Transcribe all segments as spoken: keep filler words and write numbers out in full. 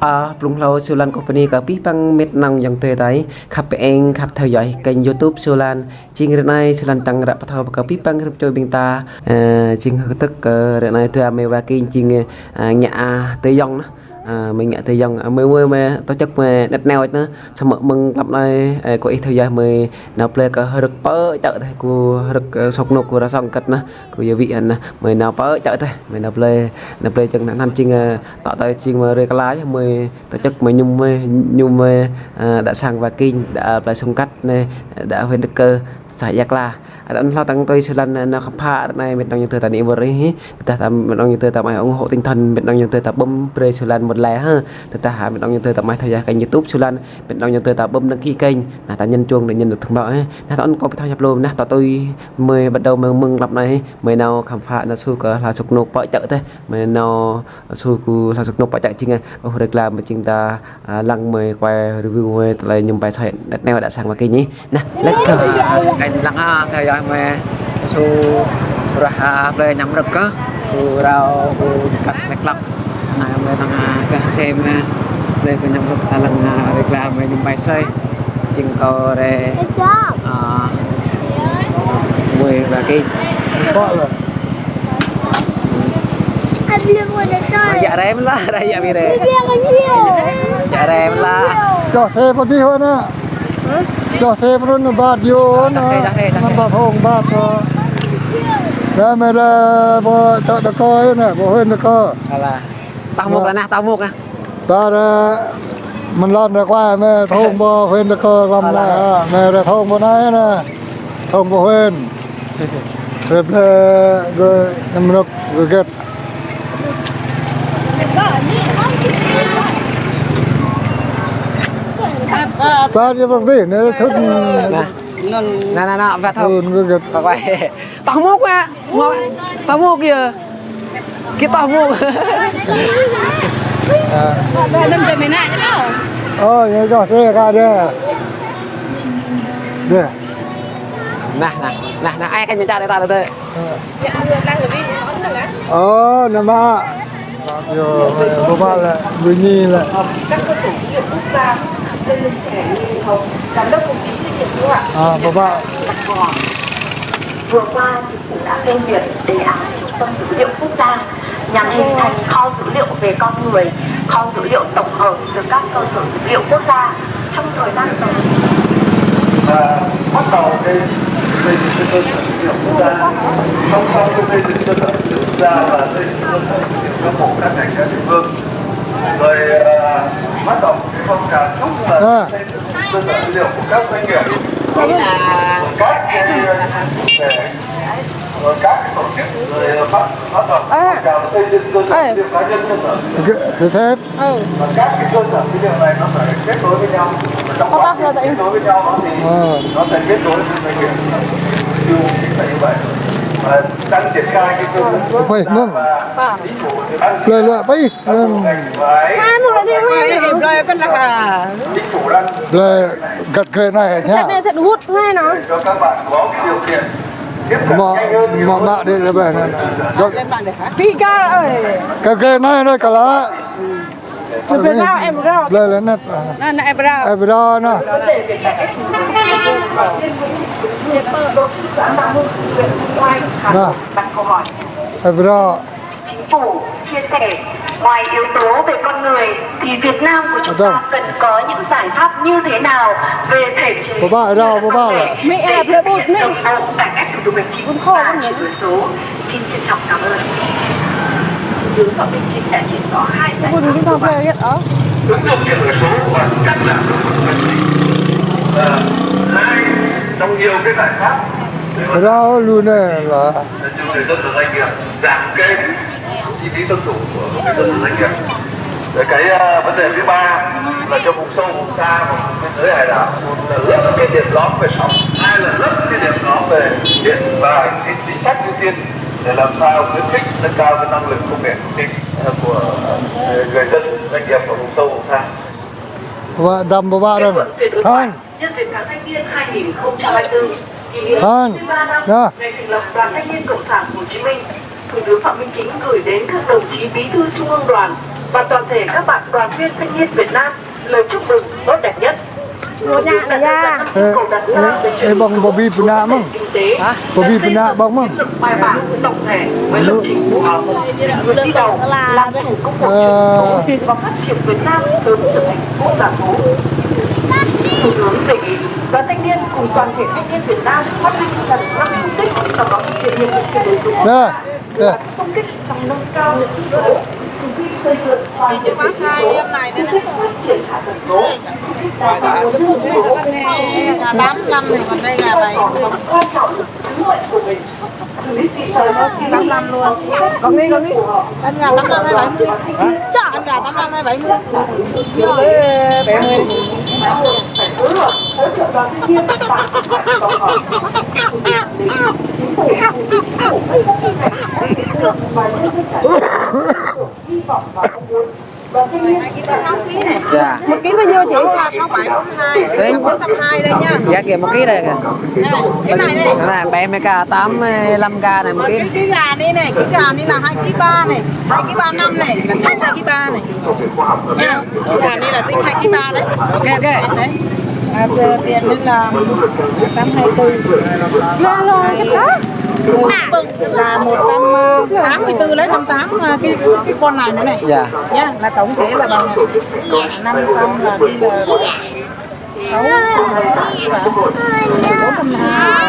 Ơ, blung hlâo Sô Lan kâo bơni kơ abih bang met nong ayŏng adơi ta khăp pơeng, khăp theo dõi kênh YouTube Sô Lan. Jing ră anai Sô Lan tăng ră pơthâo kơ abih bang rĭm čô ƀing ta, ơ, jing hơgơdơ̆k kơ ră anai dua mơi wa kơ jing, ơ, ngă, ơ, tơ yŏng anai. Ơ, mơi ngă tơ yŏng, ơ, mơi, mơi, mơi tổ chức mơi anet neo anai. Samơ̆ mơ̆ng klăm anai, ơ, kơ ih theo dõi mơi nao plơi kơ hrŏk pơ čă tơl kơ hrŏk, ơ, sŏk nŏk kơ rasong kăt anai. Kơ yua wĭ anai, mơi nao pơ čă tơl, mơi nao plơi, nao plơi jing anai, anŭn jing, ơ, tŏ tơi jing mơi rơi kla yơh, mơi tổ chức mơi mơñum mơi, mơñum mơi, ơ, đa sang wa kơ, đa plơi Sông Cát anai, đa huyện Đức Cơ, xã Ia Kla. Ơ, anŭn hlâo tăng tui Sô Lan, ơ, nao khám phá ră anai met nong ayŏng adơi ta anai wơr ih. Tơdah ta met nong ayŏng adơi ta mơi ủng hộ tinh thần, met nong ayŏng adơi ta bấm brơi Sô Lan một like ha. Tơdah ha met nong ayŏng adơi ta mơi theo dõi kênh YouTube Sô Lan, met nong ayŏng adơi ta bấm đăng ký kênh. Anai ta nhấn chuông để nhận được thông báo ha. Anai ta ôn kơ pơthâo hiăp lŏm anai, ta tui mơi bắt đầu mơ̆ng, mơ̆ng klăm anai, mơi nao khám phá nao su kơ hlơi sŏk nŏk pơ čă tơl, mơi nao su kơ hlơi sŏk nŏk pơ čă jing, ơ, kơ hrŏk kla mơi jing ta, ơ, lăng mơi quay review mơi tơlơi mơñum pai soi anet neo đa sang wa kơ anai. Anai, let's go. Kơ lăng ha, theo dõi mơi su rah, ơ, plơi Nam Rơk kơ, kơ rao, kơ kăt nek lăk. Anai mơi tăng, ơ, kơ sem, ơ, plơi kơ Nam Rơk ta lăng, ơ, hrŏk kla mơi mơñum pai soi. Jing kơ rơi, ơ, mơi wa kơ. Ră rem lah, ră rem lah. Ră rem lah. Čŏh xe pơ adih wơ̆t anai. Čŏh xe pơ anŭn bat yơh anai. Čŏh xe, čŏh xe, čŏh xe. Anŭn bat hông bat. Ră mơi ră pơ čă Đức Cơ anai, pơ huyện Đức Cơ. Alah. Tŏh mŭk anai, tŏh mŭk anai. Bat, ơ, mơ̆n lŏn ră kơ mơi thong pơ huyện Đức Cơ lăm anai. Alah. Mơi ră thong pơ anai anai. Thong pơ huyện. Rep le gơ̆ Nam Rơk gơ̆ gĕt. Ba dia berhenti, nih, thun. Nah. Nah, nah, nah, ba thâo. Thun gơ̆ gĕt. Ba quay. Tŏh mŭk, Pak. Mŭk. Tŏh mŭk yơh. Kơ tŏh mŭk. Ơ, ñu čŏh xe kơ dia. Dia. Nah, nah, nah, nah, ai kơ ñu čar ta tơl. Ơ, anai mă. Yơh, pơpă lĕ, bơni lĕ. Ơ, pơpă. Vừa qua, chính phủ đã phê duyệt đề án trung tâm dữ liệu quốc gia nhằm hình thành kho dữ liệu về con người, kho dữ liệu tổng hợp từ các cơ sở dữ liệu quốc gia trong thời gian tới. À, bắt đầu cái xây dựng cái cơ sở dữ liệu quốc gia, song song với xây dựng cơ sở dữ liệu quốc gia và xây dựng cơ sở dữ liệu cán bộ các ngành, các địa phương. Rồi, à, bắt đầu cái phong trào chung là, à, xây dựng cơ sở dữ liệu của các doanh nghiệp, các cái, ờ, chủ thể, rồi các cái tổ chức, rồi, ờ, bắt, bắt đầu, à, phong trào xây dựng cơ sở, à, dữ liệu cá nhân, cơ sở dữ liệu. Cái, cái, cái, và các cái cơ sở dữ liệu này nó phải kết nối với nhau. Trong quá trình kết nối với nhau đó thì, ờ, nó sẽ kết nối với doanh nghiệp. Ví dụ chính là như vậy. Và đang triển khai cái cơ sở dữ liệu quốc gia và chính phủ thì đang, plơi luă pơ ih. Hai mông lĕ đi, hai. Ê, ê, blơi pơ̆n lah hă? Blơi găt gơ̆ anai hă? Sĕt anai, sĕt gŭt hai nă. Mă, mă, mă đi lĕ bĕ anai. Găt. Pi ka ơi. Găt gơ̆ anai, anai kơ lă. Blơi lĕ net. Anai, anai, em rao. Em rao anai. Anai. Em rao. Chính phủ chia sẻ, ngoài yếu tố về con người thì Việt Nam của chúng ta cần có những giải pháp như thế nào về thể chế, pơpă, rao pơpă lĕ. Đồng bộ cải cách thủ tục hành chính và chuyển đổi số. Xin trân trọng cảm ơn. Thủ tướng Phạm Minh Chính đã chỉ rõ hai giải pháp cơ bản. Ứng dụng chuyển đổi số và cắt giảm thủ tục hành chính. Ờ, hai trong nhiều cái giải pháp. Rao lu anai lah. Cho người dân và doanh nghiệp, giảm cái chi phí tuân thủ của người dân và doanh nghiệp. Rồi cái, ờ, vấn đề thứ ba là cho vùng sâu, vùng xa, vùng biên giới, hải đảo. Một là lấp cái điểm lõm về sóng, hai là lấp cái điểm lõm về điện và cái chính sách ưu tiên để làm sao khuyến khích nâng cao cái năng lực công nghệ thông tin, ờ, của, ờ, người dân, doanh nghiệp ở vùng sâu, vùng xa. Pơpă, dăm pơpă dăm. Hăng. Nhân dịp tháng Thanh niên hai nghìn không trăm hai mươi tư, kỷ niệm chín mươi ba năm ngày thành lập Đoàn Thanh niên Cộng sản Hồ Chí Minh, Thủ tướng Phạm Minh Chính gửi đến các đồng chí Bí thư Trung ương Đoàn, Và toàn thể các bạn đoàn viên thanh niên Việt Nam lời chúc mừng tốt đẹp nhất. Ơ, ơ, ơ, ƀong Bobby pơ anai mơ̆n. Hả? Bobby pơ anai ƀong mơ̆n. Bài bản, tổng thể với lộ trình phù hợp. Người đi đầu làm chủ công cuộc chuyển đổi số và phát triển Việt Nam sớm trở thành quốc gia số. Thủ tướng đề nghị đoàn thanh niên cùng toàn thể thanh niên Việt Nam phát huy tinh thần năm xung kích, trong đó thực hiện nhiệm vụ chuyển đổi số quốc gia. Ơ, ơ. Xung kích trong nâng cao nhận thức số, xung kích xây dựng hoàn thiện kinh tế số, xung kích phát triển hạ tầng số, xung kích đào tạo nguồn nhân lực số. Tám năm này, còn đây là bảy mươi. Quan trọng là sứ mệnh của mình. Xử lý kịp thời các Tám năm luôn. Còn đi, còn đi. Anh gà tám năm hay bảy mươi? Hả? Anh gà tám năm hay bảy mươi? Bảy mươi. Dạ. Một ký bao nhiêu chị? Sáu bảy bốn hai. Đấy. Bốn trăm hai đây nha. Giá kia một ký đây kìa. Này, cái này này. Này, bé mê ca tám mươi lăm k này một ký. Cái, cái gà này này, cái gà này là hai ký ba này, hai ký ba năm này, là hai ký ba này. Nha. Cái gà này là tính hai ký ba đấy. Ok, ok. Đấy. À, tiền, tiền đây là một trăm hai mươi tư. Lo, lo, cái đó. Là một trăm tám mươi tư, lấy trăm tám, à, cái, cái con này nữa này. Dạ. Nha, là tổng thể là bằng năm trăm là đi là sáu trăm, và bốn trăm hai,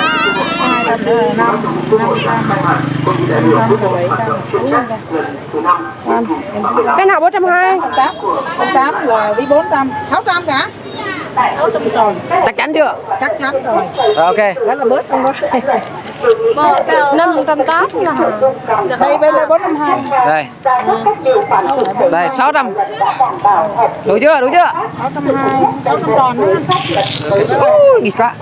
hai trăm, ờ, năm, năm trăm, năm trăm là bảy trăm, bốn trăm. Cái nào bốn trăm hai? Tám, tám là với bốn trăm, sáu trăm cả. Sáu trăm tròn. Chắc chắn chưa? Chắc chắn rồi. Rồi, ok. Đó là bớt trong đó. Năm trăm tám là hả? Đây, bên đây bốn trăm hai. Đây. Đây, sáu trăm. Đủ chưa? Đủ chưa? Sáu trăm hai, sáu trăm tròn nữa. Ui, nghịch quá.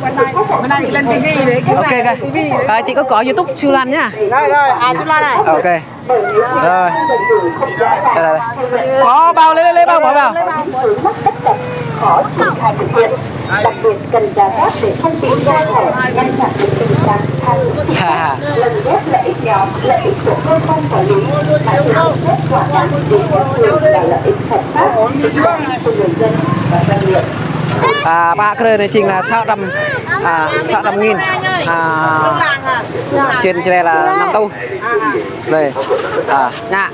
Bên này, bên này lên tivi đấy, cái Ok, này ok. Tivi đấy. À, chị có có YouTube Siu Lan nhá. Rồi, rồi, à, Siu Lan này. Ok. Rồi. Đây, đây, đây. Có bao, lấy, lấy, lấy bao, bỏ vào. Khỏi sự thay thực hiện, đặc biệt cần ra soát để thông tin ra khỏi, ngăn chặn được tình trạng tham nhũng. Lồng ghép lợi ích nhóm, lợi ích của cơ quan quản lý, mà sự hợp tác thỏa đáng vì các quyền và lợi ích hợp pháp, chính đáng của người dân và doanh nghiệp. À, ba kg này chính là sáu trăm, à, sáu trăm nghìn. À, trên, trên đây là năm tù. Đây. À, ña.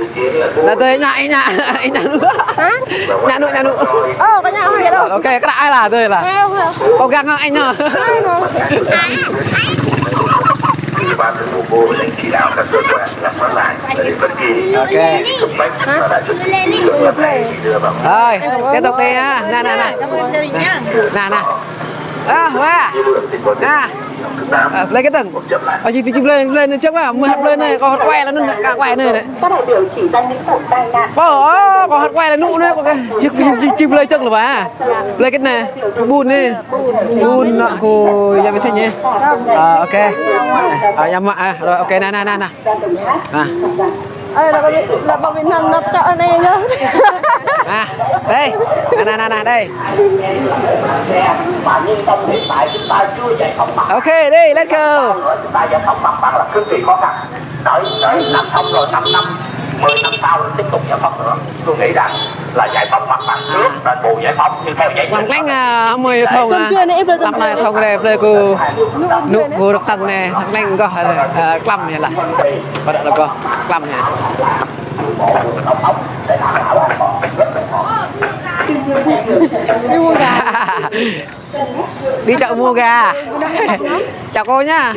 Là tôi ña, ña, ña nụ. Hả? Ña nụ, ña nụ. Ơ, có ña không vậy đâu? Ok, cái đại là tôi là. Không, không. Cố gắng không anh nhá. Ai đâu. Ủy ban thường vụ Bộ sẽ chỉ đạo các cơ quan làm online để phân kỳ. Ok. Hả? Rồi, tiếp tục đi ha. Nè, nè, nè. Nè, nè. À, wa. Nè. À, plei kơ tơ̆ng. Ơ, či, či, či plei, plei anai čang wa, mơ̆ hăt plei anai, kâo hăt wai lĕ anŭn, kâo wai anai. Bắt đầu điều chỉ ra những vụ tai nạn. Ơ, ơ, kâo hăt wai lĕ anŭn anai, kâo kơ, či, či, či plei čang lĕ wa. Plei kơ anai, Bun anai. Bun anai kâo, ya, biasanya. À, ok. À, ya, mă, à, rồi, ok, nè, nè, nè, nè. À. Ơi, là bao nhiêu, là bao nhiêu năm nộp cho anh em đó. À, đây. Nè, nè, nè, nè, đây. Ok, đi, let's go. Tới, tới năm thông rồi, năm năm, mười năm sau tiếp tục giải phóng nữa. Tôi nghĩ rằng là giải phóng mặt bằng trước, đền bù giải phóng, nhưng theo giải Lăm kleng, à, mơi thông, à. Lăm kleng thông rê, plei kơ nŭk kơ rơ̆k tơ̆ng anai, lăm kleng gơh, à, klăm anai lah. Ƀu djơ̆ lĕ gơh, klăm anai. Đi mua gà. Đi chợ mua gà. Chào cô nhá.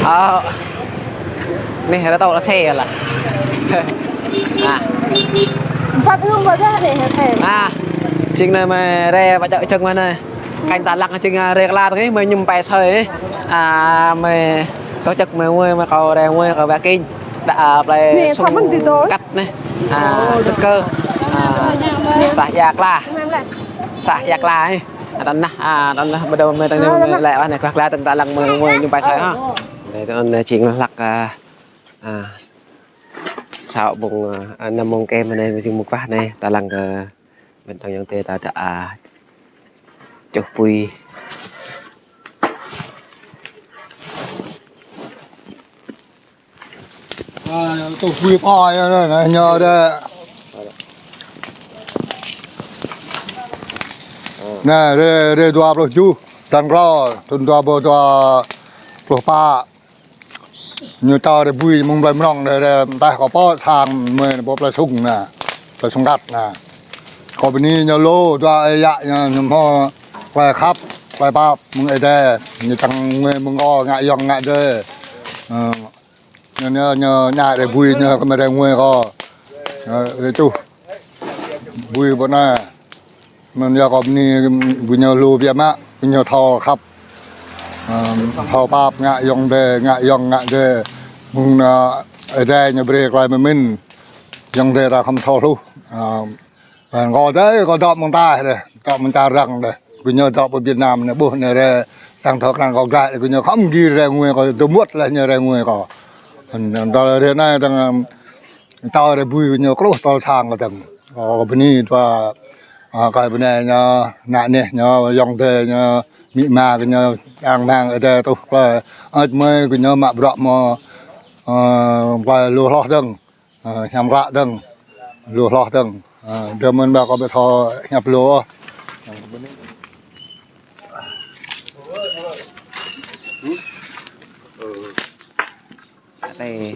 Ơ. Anai, rơtô lĕ xe lah. Nè. Băt hung bơgah anai, xe. Nè. Jing anai mơi rai ƀă čơ̆ čơ̆ng mơi anai. Kanh ta lăng jing, à, rai kla tơ̆ng anai, mơi mơñum pơ asơi anai. À, mơi kâo čơ̆k mơi ngui, mơi kâo rai ngui, kâo ba kinh. Đa, à, plei Sung Kăt anai. À, Đức Cơ. À, xã Ia Kla. Xã Ia Kla anai. À, tơ̆ng anai, à, tơ̆ng anai, bắt đầu mơi tơ̆ng anai, mơi lĕ, à, anai, kla tơ̆ng ta lăng mơi ngui mơñum pơ asơi ha. Anai, tơ̆ng anai jing hlăk, à, à, sao ƀong, à, năm mông kem anai, mơi jing mơguah anai, ta lăng kơ Ƀing ayŏng adơi ta dŏ, a, čuh bui. A, čuh bui pă anai, anai, ñu dêh. Anai, rê, rê dua pluh tơjuh, tal klâo, thun dua rơbâo dua pluh pă. Ñu tơl rê bui mơ̆ng plơi Mrŏng đơi, rê mơtaih kâo pơ sang mơi anai pơ plơi Sung anai, plơi Sung Kăt anai. Kâo bơni ñu lu dua ơi yă ñu, ñu hmâo tơlơi khăp, tơlơi pap mơ̆ng Ơi Adai, ñu čang ngui mơ̆ng kâo ngă ayŏng ngă adơi. Ơ, ñu, ñu, ñu ngă rê bui ñu kơ mơi rê ngui kâo. Ơ, rê čuh bui pơ anai. Anŭn yơh kâo bơni gơñu lu biă mă, gơñu thâo khăp, ơ, thâo pap ngă ayŏng adơi, ngă ayŏng ngă adơi. Mơ̆ng anai Ơi Adai ñu brơi tơlơi pơmĭn, ayŏng adơi ta khŏm thâo hluh. Ơ, ƀing kâo dêh, kâo dŏ mơ̆ng ataih dêh, dŏ mơ̆ng čar arăng dêh. Gơñu dŏ pơ Việt Nam anai ƀuh anai rê, tơdang thâo krăn kâo glaĭ, gơñu khŏm gir rê ngui kâo, tơmŭt laih ñu rê ngui kâo. Anŭn, anŭn tơl rê anai tơdang, ơ, tơl rê bui gơñu truh tơl sang kơdơ̆ng. Kâo bơni dua, ơ, kơ bơnai ñu, ană neh ñu, ayŏng adơi ñu, amĭ ama gơñu, ang mang Ơi Adai tuh tơlơi. Ơ, mơi gơñu mă bruă mơ̆, ơ, tơlơi lu hloh dơ̆ng, ơ, hiam klă dơ̆ng, lu hloh dơ̆ng. Ơ, dơ̆ng mơ̆n ƀă kâo ƀu thâo hiăp lu. Atê.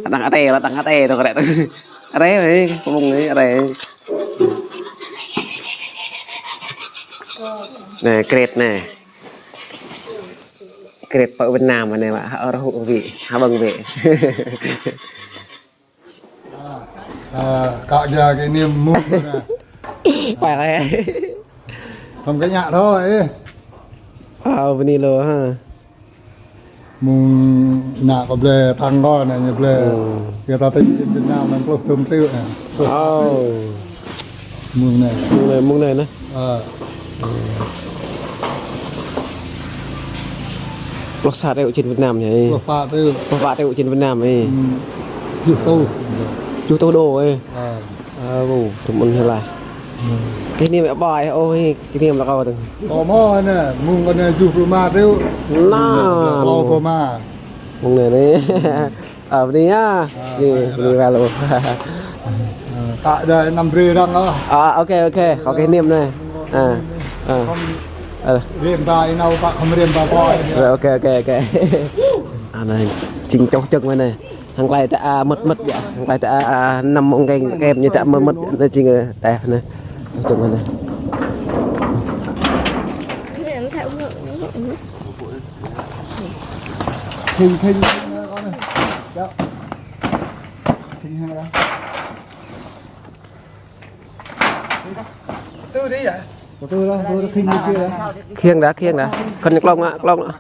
Lŏn tơnah atê, lŏn tơnah atê tui kơ rĕ tui. Atê, ơi, kơmung anai, atê. Anai, krêt anai. Krêt pơ Việt Nam anai, mă, hă, rơhŭ wĭ, hă, ƀơ̆ng wĭ. Ơ, kâo jao kơ anai mơ̆ng anai. Pă lĕ. Tơm kơ ñă thôi, ơ. Ơ, bơni lu, hă. Mơ̆ng ană kâo blơi tang kâo anai ñu blơi. Ơ. Kơ ta tơl Việt Nam năm pluh tơm triệu anai. Ơ. Mơ̆ng anai. Mơ̆ng anai, mơ̆ng anai anai. Ơ. Pluh sa triệu čen Việt Nam anai. Pluh pă triệu. Pluh pă triệu čen Việt Nam anai. Ơ. Tơjuh rơtuh. Tơjuh rơtuh đô anai. Ơ. Ơ, ƀu, tơm ôn hơlah. Ơ. Kơ anai mă ƀai, ơ, kơ anai mă lăk kâo tơ̆ng. Kâo hmâo anai, mơ̆ng anai tơjuh pluh rơma triệu. Nah. Kâo hmâo mă. Mơ̆ng anai anai. Ơ, bơni ah. Ơ, anai, anai, anai, anai. Ơ, ta đơi năm brơi arăng ah. Ơ, ok, ok. Kâo kơ anai anai. Ơ, ơ. Ơ. Rem ta ih nao pă khŏm rem ta poi. Rồi, ok, ok, ok. Anai, jing čoh čơ̆ng mơ̆n anai. Hăng tơlơi ta, a, mơ̆t mơ̆t yơh. Hăng tơlơi ta, a, a, năm mông keng kem ñu ta mơ̆t mơ̆t. Anai jing, ơ, teh anai. Čoh čơ̆ng mơ̆n anai. Khêng, khêng, khêng, ơ, kâo anai. Yơh. Khêng hăng yơh. Tư đi yơh. Tư đó, tư đó, khêng đi kia yơh. Khiêng đã, khiêng đã. Khăn klông ạ, klông ạ.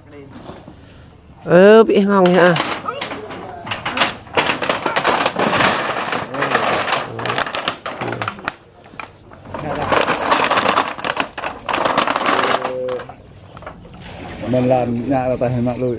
Ơ, ƀu ngŏng hă. Mơ̆n lăm ngă ta tơl hơmă lui.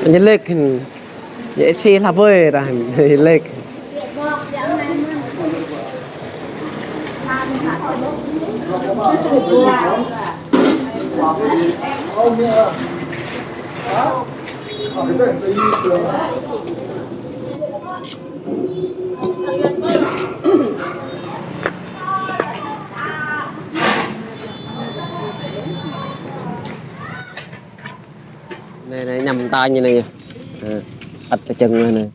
Ñu lĕk hĭn. Ñu ĕp si hla bơi ta hĭn. Lĕk. Anai, anai, ñăm tañ anai. Ơ, ăt tơčơ̆ng anai.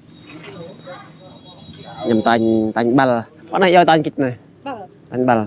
Ñăm tañ, tañ ƀăl. Pơ anai yơh tañ kĭt anai. Tañ ƀăl.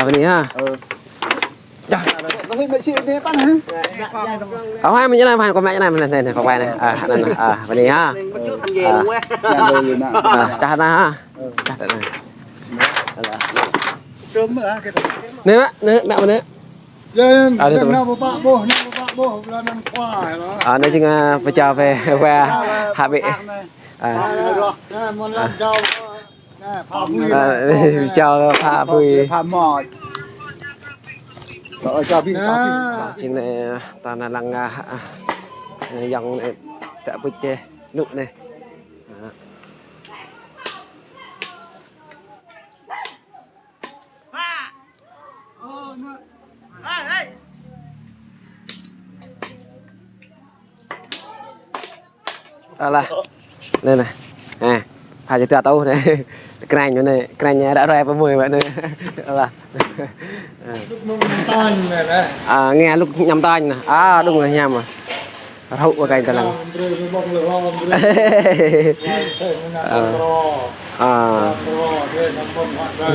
Ơ, bơni ha. Ơ. Yah. Ơ, hai mă ñu anai, hai kơ mă ñu anai, anai, anai, anai, kơ wai anai. Ơ, anai, anai, ơ, bơni ha. Ơ. Ơ, čah anai ha. Čah anai. Anai, mă, anai, mă, anai. Ơ, anai, anai, anai. Ơ, anai jing, ơ, pơčao pơ, pơ, hă bĕ. Ơ. Ơ, pơčao pha pui. Ơ, jing anai, ơ, ta anai lăng, ơ, ơ, yŏng anai, ta pơčeh, nuk anai. Ơ. Alah. Anai, anai. Ơ. Pha čơtơ̆ tơ̆ anai. Krăn anai, krăn anai ră ruai pơmui mă anai. Alah. Ơ. Ơ, nghe lŭk ñăm tañ anai. Ơ, đúng rồi, ñăm. Rơ̆k wa kain tơlăng. Ơ. Ơ.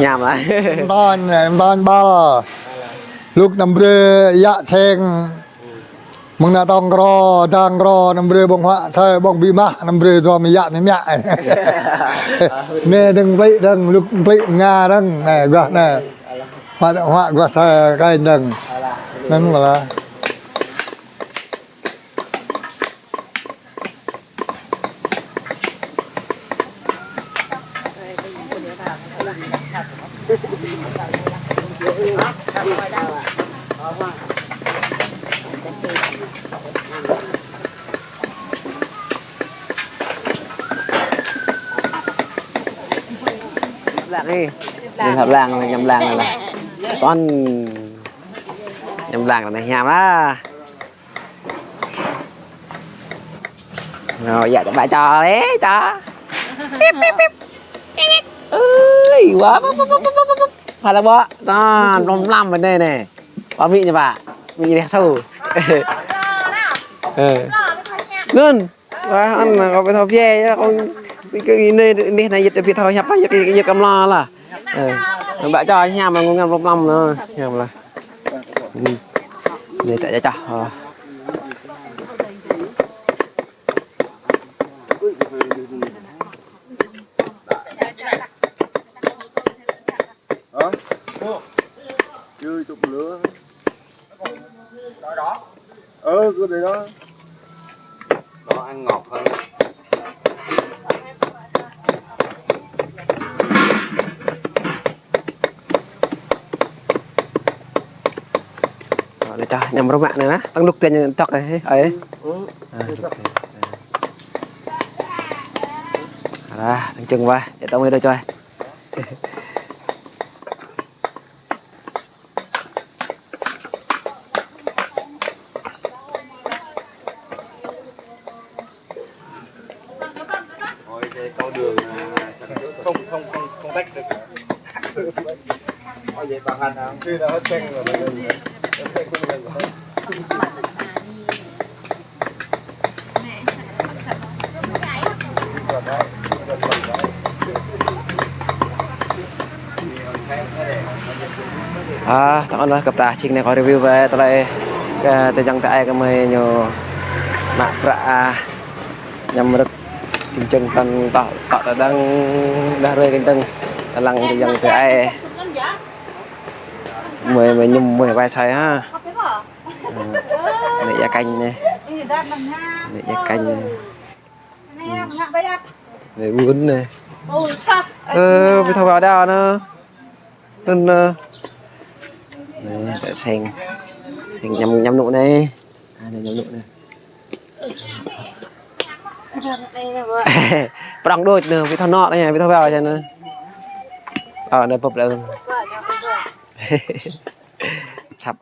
Ñăm lah. Em tañ, em tañ ƀă. Lŭk năm brơi yă seng. Mơ̆ng anai tong krô, dang krô, năm brơi ƀơ̆ng huă, asơi ƀơ̆ng bi mah, năm brơi dua mơyă mơmiă. Anai dơ̆ng plĭ dơ̆ng, lŭk plĭ nga dơ̆ng, anai gah anai. Huă, huă gah asơi kain dơ̆ng. Anŭn mơ̆ lah. Lăng đi. Ñăm lăng, ñăm lăng lah. Kon. Ñăm lăng lah, ñăm lah. Rồi, giờ các bạn cho đấy, cho. Pip, pip, pip. Ơi, wah, wah, wah. Phải là bọ. Đó, lom lom bên đây này. Bọ mị nhỉ bà? Mị nhỉ su. Ơ. Nun. Wah, ăn là có phải thao phe, con cái, cái này, này, này, dịch phải thao nhập, dịch, dịch, dịch cầm lo là. Ơ. Bạn cho anh em mà ngon ngam lom lom nữa, anh em là. Ừ. Để tại cho. Ờ. Hả? Chưa chụp lửa. Ờ, cứ để đó. Đó ăn ngọt hơn. Rồi, để cho nhâm rơmă anai lah. Tăng lŭk tơña tŏk anai, ơi. Ừ. À, ok. Alah, tăng čưng wah, ya tong mơi đôi čoi. Ôi, cái con đường, à, không, không, không, không tách được. Ôi, vậy bà Hạnh à, khi nào hết xăng rồi, mình, mình, hết xăng rồi. À, tơ̆ng anŭn lah kơ ta čing anai kơ review wai tơlơi kơ tơjăng tơ ai kơ mơi ñu mă prăk, à, ñăm rơ̆k čing čing tăn tŏ tŏ tơdang dah rơi kơ tơ̆ng tơlăng tơjăng tơ ai. Mơi mơi ñum mơi wai sai ha. Anai ia kañ anai. Anai ia kañ anai. Anai bưn anai. Ơ, ƀu thâo ƀă đa anai. Anŭn anai. Anai, seng. Seng ñăm, ñăm anŭn anai. Anai ñăm anŭn anai. Prong đôč anai, ƀu thâo nŏ anai, ƀu thâo ƀă anai. Ơ, anai bưp lĕ. Săp.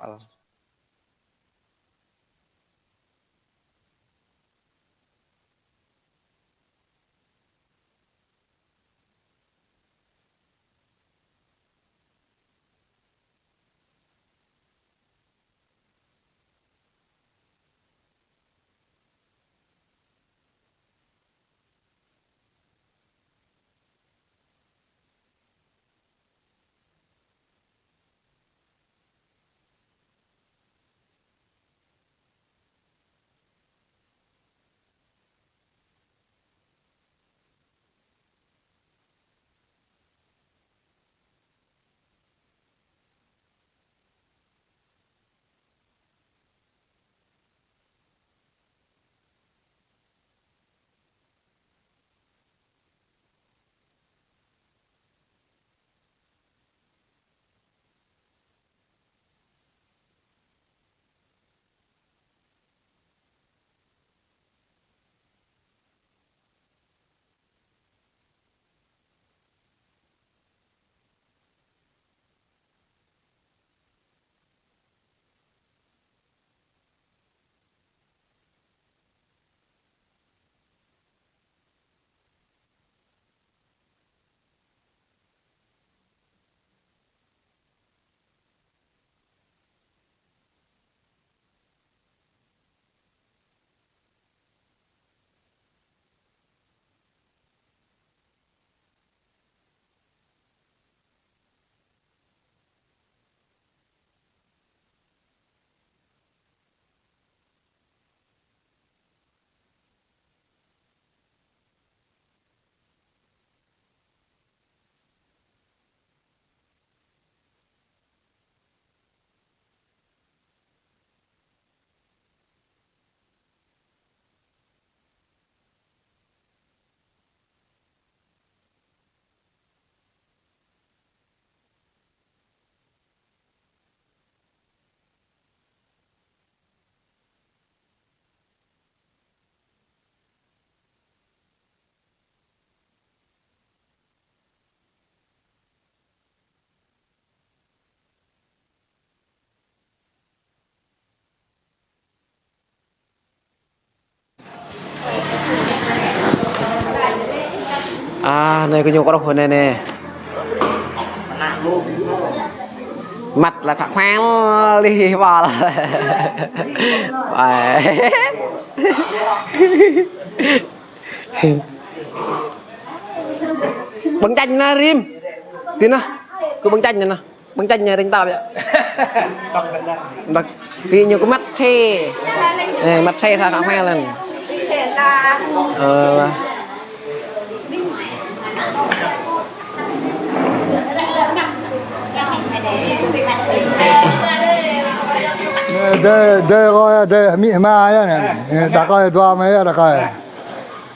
À, anai kơ ñu kơruh anai anai. Măt lah khăp hmel lih bal. Ƀơ̆ng čañ anai rĭm. Tui anai. Kơ ƀơ̆ng čañ anai anai. Ƀơ̆ng čañ anai rĭm ta biă. Ƀơ̆ng. Ƀơ̆ng. Tui ñu kơ măt sĕ. Ơ, măt sĕ sa khăp hmel anai. Ơ. Dơi, dơi kơ dơi mĭ hma yơh anai. Đah kơi dua mơi yơh đah kơi.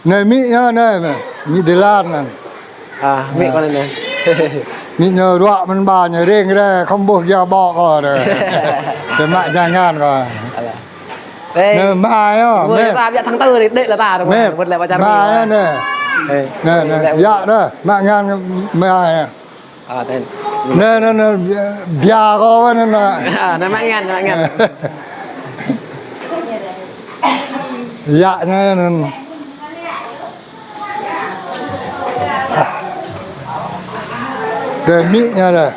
Anai mĭ yơh anai, mĭ Dilan anai. À, mĭ kơ anai anai. Mĭ ñu ruă mơ̆n ba ñu ring rai, khŏm ƀuh gia ƀô̆ kơ anai. Tơma jangan kơ. Anai hma yơh, mĕp. Hma yơh anai. Anai, anai, yă anai, mă ngan hma yơh. À, tên. Anai, anai, anai, bia kơ anai, anai. À, anai mă ngan, mă ngan. Yă anai, anai. Anai mĭ ñu anai.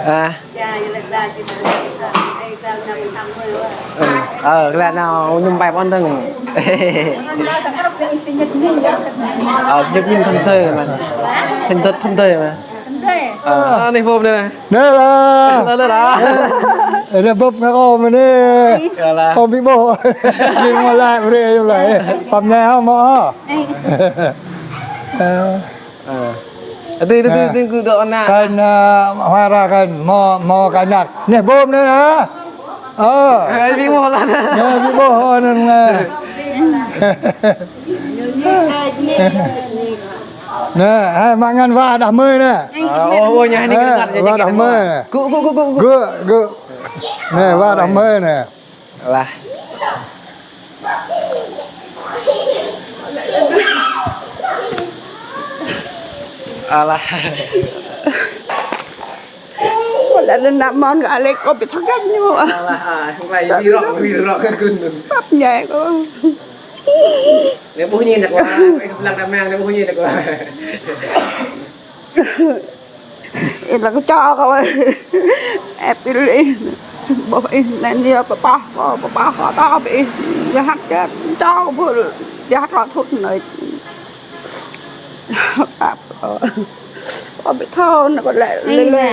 À. Ơ, ơ, kơ lĕ nao ñu pai pơ̆n tơ̆ng. Ơ, ñu ñu thân thơ anai. Thân thơ, thân thơ anai. Ơ, anai bưp anai. Anai lah. Anai lah. Anai bưp ngă kơ mơ̆n anai. Kơ lah. Kơ ƀu ƀuh. Ñu mơ̆ lah brơi yơh lah. Pap ñai hă mơ̆ hă. Ơ. Ơ. Adơi, adơi, adơi, adơi, gơ̆ dŏ ană. Kơnh, ơ, hmua ra kơnh, mơ̆, mơ̆ kơnăk. Anai bưp anai anai. Ơ. Ơ, ƀu ƀuh lah. Anai ƀu ƀuh anai anai. Anai, hai, mă ngan wa đah mơi anai. Ơ, ơ, ơ, ñu hai anai. Ơ, kơ wa đah mơi anai. Gơ̆, gơ̆, gơ̆, gơ̆. Gơ̆, gơ̆. Anai, wa đah mơi anai. Alah. Alah. Kâo lĕ ană mơ̆n kơ Alex kâo ƀu thâo găn ñu. Alah, à, hăng klai ƀu rŏ, ƀu rŏ kơ gơ̆n. Pap ñai kâo. Anai ƀuh ñu anai kâo, ih blang đa mang, anai ƀuh ñu anai kâo. Ih lăng čô kâo. Ĕp ih lăng. Ƀuh ih anai ñu pơpah kâo, pơpah kâo ta ƀu ih. Jahat čơt. Čô kâo ƀuh jahat kâo thut anai. Pap kâo. Kâo ƀu thâo anai kâo lĕ lĕ lĕ.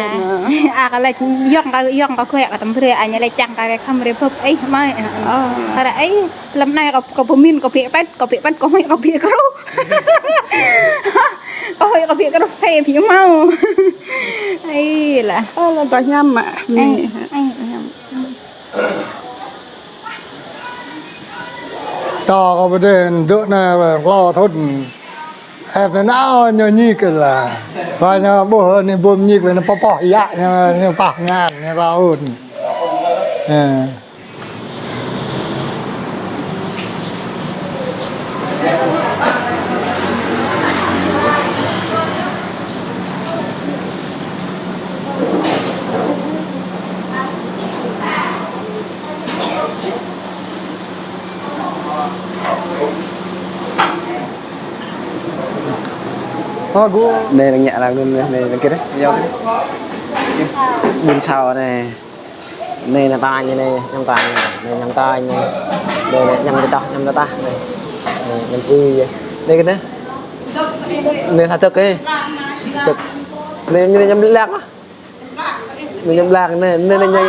À, kâo lĕ yŏng kâo, yŏng kâo kuĕ kâo tơm brơi, anai lĕ čang kâo kơ khăm brơi bưp ih mơi. Ơ. Kâo lĕ ih, lăm anai kâo, kâo pơmĭn kâo ƀiă pĕt, kâo ƀiă pĕt, kâo huĭ kâo ƀiă kơruh. Kâo huĭ kâo ƀiă kơruh sĕ ƀu hmâo. Ai lah. Ơ, lăm tơña mă. Ai, ai, ai. Tơ kâo ƀu dŏ anai klâo thŭn. Ĕp anai nao ñu ñik lah. Wa ñu ƀuh anai bưp ñik wa ñu pơpah yă ñu, ñu pah ngan ñu laun. Ơ. Anai lăng ñă lăng anŭn anai, anai lăng kơ anai. Yơh. Ƀuôn Sao anai. Anai, anai ta ñu anai, ñăm ta ñu anai, anai ñăm ta ñu anai. Anai, anai ñăm tơtah, ñăm tơtah anai. Anai ñăm ư yơh. Anai kơ anai. Anai hla tơk ih. Tơk. Anai, anai ñăm lăng ah. Anai ñăm blang anai, anai, anai ñăm.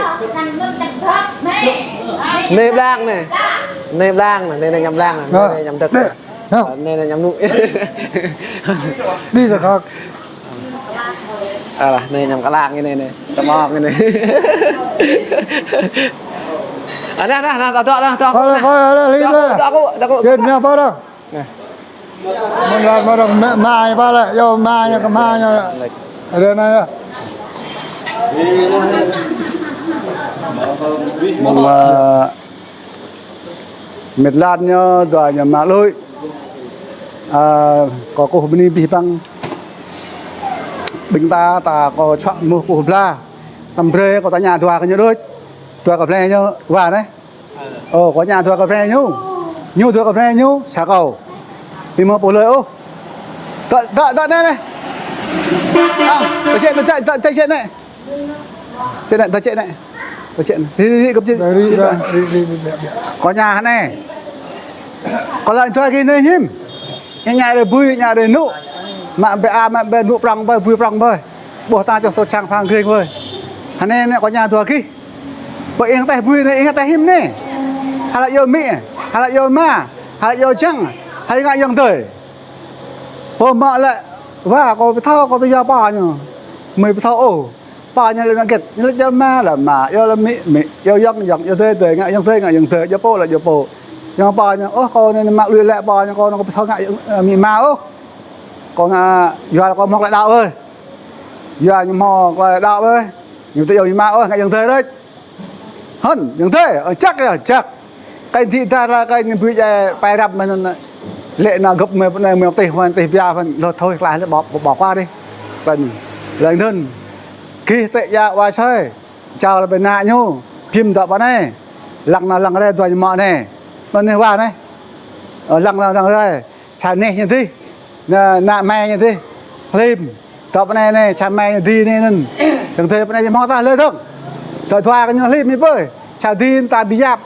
Anai blang anai. Anai blang anai, anai, anai ñăm blang anai, anai, anai ñăm tơk. Anai, anai ñăm nŭ. Đi ra khŏk. Alah, anai ñăm kơlang anai, anai. Tơmơ̆ng anai. Anai, anai, anai, dŏ, dŏ, dŏ. Alah, alah, alah, lip lah. Dŏ, dŏ, dŏ. Kơ anai apa dong? Anai. Mơ̆n lăi mơ̆n dong, mă, mă ñu pă lĕ, yua mă ñu kơ mă ñu lĕ. Adơi anai yơh. Mơ̆n lăi. Mĕt lan ñu, dua ñu mă lui. Ơ, kâo kơkuh bơni abih bang ƀing ta, ta kâo čuă mơ̆ kơkuh bla. Tăm brơi kâo tơña dua kơ ñu đôč. Dua kơ ƀlĕ ñu wa anai. Ơ, kâo tơña dua kơ ƀlĕ ñu. Ñu dua kơ ƀlĕ ñu, sa kâo. Ƀing mơ̆ pô lui ôh. Dŏ, dŏ, dŏ anai anai. Ơ, dŏ čĕ, dŏ čĕ, dŏ, dŏ čĕ anai. Čĕ anai, dŏ čĕ anai. Dŏ čĕ anai. Ri, ri, ri, gơ̆p čĕ. Ri, ri, ri, ri, ri, ri. Kâo tơña anai. Kâo lăng dua gih anai hiư̆m. Ñu ñă rai bui, ñă rai nŭ. Mă ƀĕ a, mă ƀĕ nŭ prŏng ƀơi, bui prŏng ƀơi. Ƀuh ta čoh tơ čang phang gring ƀơi. Anai anai kâo tơña dua gih. Pơ ih teh bui anai, ih teh hiư̆m anai. Hlak iâu amĭ, hlak iâu ama, hlak iâu čang, hlak ngă ayŏng adơi. Pô mă lĕ, wa, kâo ƀu thâo, kâo tŭ yua pă ñu. Mơi ƀu thâo ôh. Pă ñu lĕ ană gĕt, ñu lĕ iâu ama lĕ ama, iâu lĕ amĭ, amĭ, iâu ayŏng, ayŏng, iâu adơi, adơi, ngă ayŏng adơi, ngă ayŏng adơi, iâu pô lĕ iâu pô. Ayŏng pă ñu, ôh, kâo anai mă lui lĕ pă ñu, kâo anai kâo ƀu thâo ngă ayŏng, amĭ ama ôh. Kâo ngă, yua kâo hmâo tơlơi đaŏ ƀơi. Yua ñu hmâo tơlơi đaŏ ƀơi. Ñu ƀu thâo iâu amĭ ama ôh, ngă ayŏng adơi đôč. Hơ̆n, ayŏng adơi, ơ, čăk yơh, čăk. Kơ dih dah lĕ kơ ñu ƀu djai pai răm mơ̆n anŭn. Lĕ anŭn gơ̆p mơi pơ anai mơi tih mơi tih pia mơ̆n, lŏ thâo klaih lĕ ƀu, ƀu, ƀu kơ dih. Kơ lĕ anŭn. Gih tĕ ia wa soi. Čao lĕ ƀơi ană ñu. Phim dŏ pơ anai. Lăng anai lăng rai dua ñu mă anai. Anŭn anai wa anai. Ơ, lăng anai lăng rai. Sa neh ñu dih. Ană, ană mai ñu dih. Hlim. Dŏ pơ anai anai, sa mai ñu dih anai anŭn. Ayŏng adơi pơ anai ƀu hmâo tah lơi dơ̆ng. Dŏ dua kơ ñu hlim ñu ƀơi. Sa dih ta ƀu yap.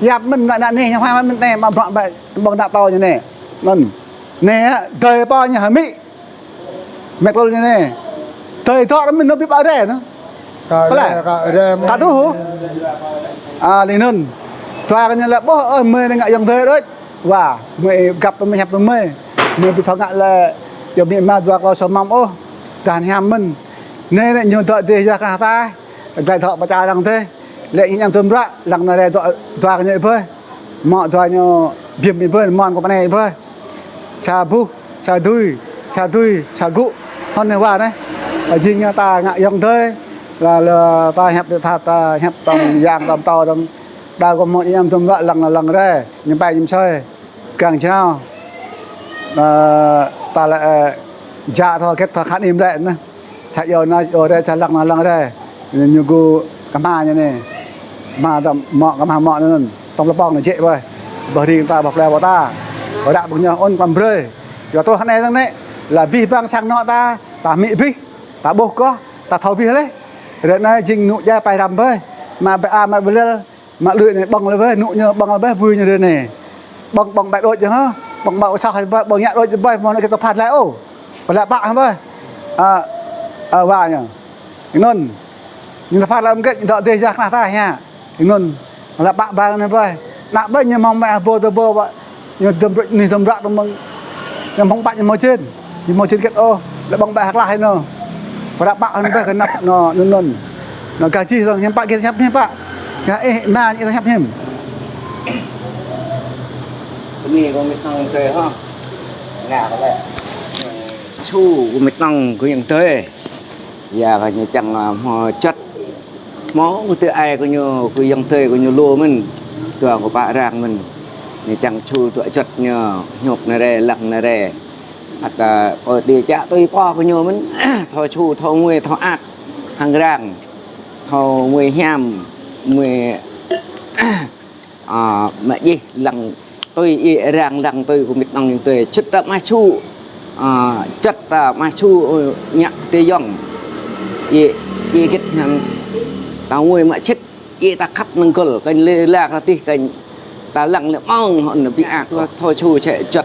Yap mơ̆n ană, ană neh ñu hmâo mơ̆n anai, mă bruă ƀă ƀơ̆ng ană tâo ñu anai. Anŭn. Anai, adơi pô ñu hmâo amĭ. Mĕt lul ñu anai. Adơi dŏ mơ̆n ñu ƀu ƀă rai anŭn. Kơ ƀă rai, kơ rai mơ̆n. Kơ tŭ hŏ. A, lĕ anŭn. Dua kơ ñu lĕ ƀuh, ơ, mơi anai ngă ayŏng adơi đôč. Wa, mơi găp tơ mơi hiăp tơ mơi. Mơi ƀu thâo ngă lĕ, yua amĭ ama dua klâo sô măm ôh. Dah hiam mơ̆n. Anai lĕ ñu dŏ dêh yua kơ hơtai. Glăi dŏ pơ čar lăng dêh. Lĕ ñu ñăm tơm ră, lăng anai lĕ dŏ dua kơ ñu ih ƀơi. Mă dua ñu bim ih ƀơi, mơ̆n kơ pơ anai ih ƀơi. Sa buh, sa dui, sa dui, sa gŭ. Hơ̆n anai wa anai. Ơ, jing ñu ta ngă ayŏng adơi. Lĕ, lĕ ta hiăp dêh tha, ta hiăp tơm yang, tơm tâo, tơm đa gơ̆ hmâo ñu ñăm tơm ră lăng, lăng rai. Ñu pai ñu soi. Kiăng čơnao. Ơ, ta lĕ, ơ, jak thâo gĕt thâo khăn im lĕ anai. Čă iâu anai, iâu rai, čă lăng anai, lăng rai. Ñu gŭ kơ hma ñu anai. Hma ta mă, kơ hma mă anŭn. Tŏng lơpong anai jĕ ƀơi. Ƀơi ring ta, ƀơi plei ƀơi ta. Ƀơi đăk ƀơi ñu ôn păm brơi. Yua truh anai dơ̆ng anai. Lĕ abih bang sang anŏ ta. Ta hmư̆ abih. Ta ƀuh kơ. Ta thâo abih leh. Ră anai jing nŭ djai pai răm ƀơi. Mă ƀĕ a, mă ƀĕ lel. Mă lui anai ƀơ̆ng lĕ ƀơi, nŭ ñu ƀơ̆ng lĕ ƀơi, bui ñu ră anai. Ƀơ̆ng, ƀơ̆ng ƀĕ đôč yơh hă. Ƀơ̆ng ƀă u soh ƀơi, ƀơ̆ng ñă đôč ƀơi, mơ̆n kơ tơphat lĕ ôh. Pơlă pă hă ƀơi. A, a, wa ñu. Anŭn. Ñu tơphat lĕ mơ̆ng gĕt, ñu dŏ dêh yua kơ ană ta hă. Anŭn. Pơlă pă ƀơi anai ƀơi. Ană ƀơi ñu hmâo mă hơbô tơbô ƀơi. Ñu dơ̆m, ñu dơ̆m ră tơ mơ̆ng. Ñu hmâo pă ñu hmâo čen. Ñu hmâo čen gĕt ôh. Lĕ ƀơ̆ng ƀă hơklah anŭn. Pơră pă anŭn ƀơi kơ anăp anŭn, anŭn, anŭn. Anŭn gaji dơ̆ng hiư̆m pă gĕt hiăp hiư̆m pă. Gah ih, ama ñu hiăp hiư̆m. Bơni kơ mĕt nŏng tơi hă. Ngă kơ lĕ. Su kơ mĕt nŏng kơ ayŏng adơi. Yua kơ ñu čang, a, hmâo čăt. Hmâo kơ tơ ai kơ ñu, kơ ayŏng adơi kơ ñu lu mơ̆n. Dua kơ pă arăng mơ̆n. Ñu čang su dua čăt ñu, hñŭk anai rai, lăng anai rai. Ăt, a, kơ tơ čă tui pô kơ ñu mơ̆n. Thâo su, thâo ngui, thâo ak. Hăng arăng. Thâo ngui hiam, ngui, a, mă djeh lăng tui ih arăng lăng tui kơ mĕt nŏng ayŏng adơi. Čŭt ta mă su, a, čŭt ta mă su, ơ, ngă tơ yŏng. Ih, ih gĕt hăng ta ngui mă čŭt. Ih ta khăp năng gơ̆l, kơ lĕ lăk rơtih kơ ta lăng lĕ mơ̆ng hŏn ƀing ak, thâo su čĕ čŭt.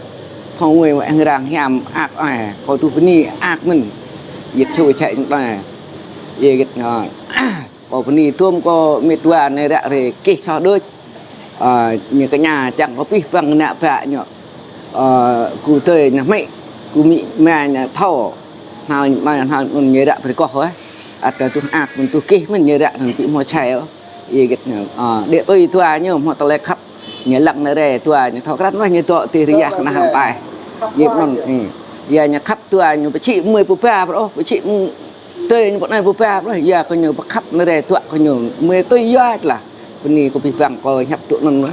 Thâo ngui mă hăng arăng hiam ak ai. Kâo tŭ bơni ak mơ̆n. Ih su čĕ ñu ta. Ih gĕt, a, Kâo bơni tôm kơ mĕt wa anai ră ruai kih soh đôč. Ơ, ñu kơ ñu čang kơ abih bang ană bă ñu. Ơ, kơ tơi ñu hmư̆, kơ amĭ ama ñu thâo. Hnal ñu ama hnal anŭn ñu ră brơi kơ ôh. Ăt kơ tuh ak mơ̆n tuh kih mơ̆n ñu ră anŭn ƀu hmâo sai ôh. Ih gĕt ñu, ơ, đĕ tui dua ñu hmâo tơlơi khăp. Ñu lăng anai rai dua ñu thâo krăn wah ñu dŏ tih riah kơ ană hăng tai. Ih anŭn, ih. Yua ñu khăp dua ñu ƀu čih mơi pơba brơi ôh, ƀu čih mơi Tơi ñu pơ anai pơba brơi, yua kơ ñu pơkhăp anai rai dua kơ ñu, mơi tui yua tơlah. Bơni kơ abih bang kơ hiăp dua anŭn lah.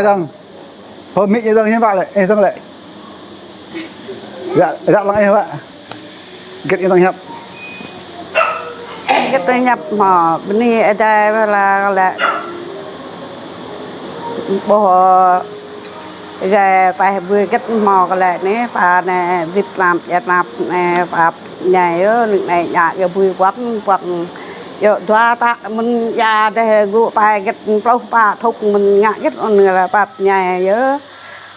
ih dơ̆ng. Pơmĭn ih dơ̆ng hiư̆m pă lĕ, ih dơ̆ng lĕ. Ră, ră lăng ih pă. Hơget ih dơ̆ng hiăp. Hơget tơlơi hiăp mơ̆, bơni Ơi Adai pơala lĕ. Ƀuh gai taih bui hơget mơ̆ kơ lĕ anai, ta anai wĭt tơnap, djai tơnap anai, pap ñai yơh, nik anai djă kơ bui puăk, puăk. Yơh, dua tă mơ̆n djă dêh gŭ tai hơget pluh pă thŭk mơ̆n ngă hơget ôn lĕ pap ñai yơh.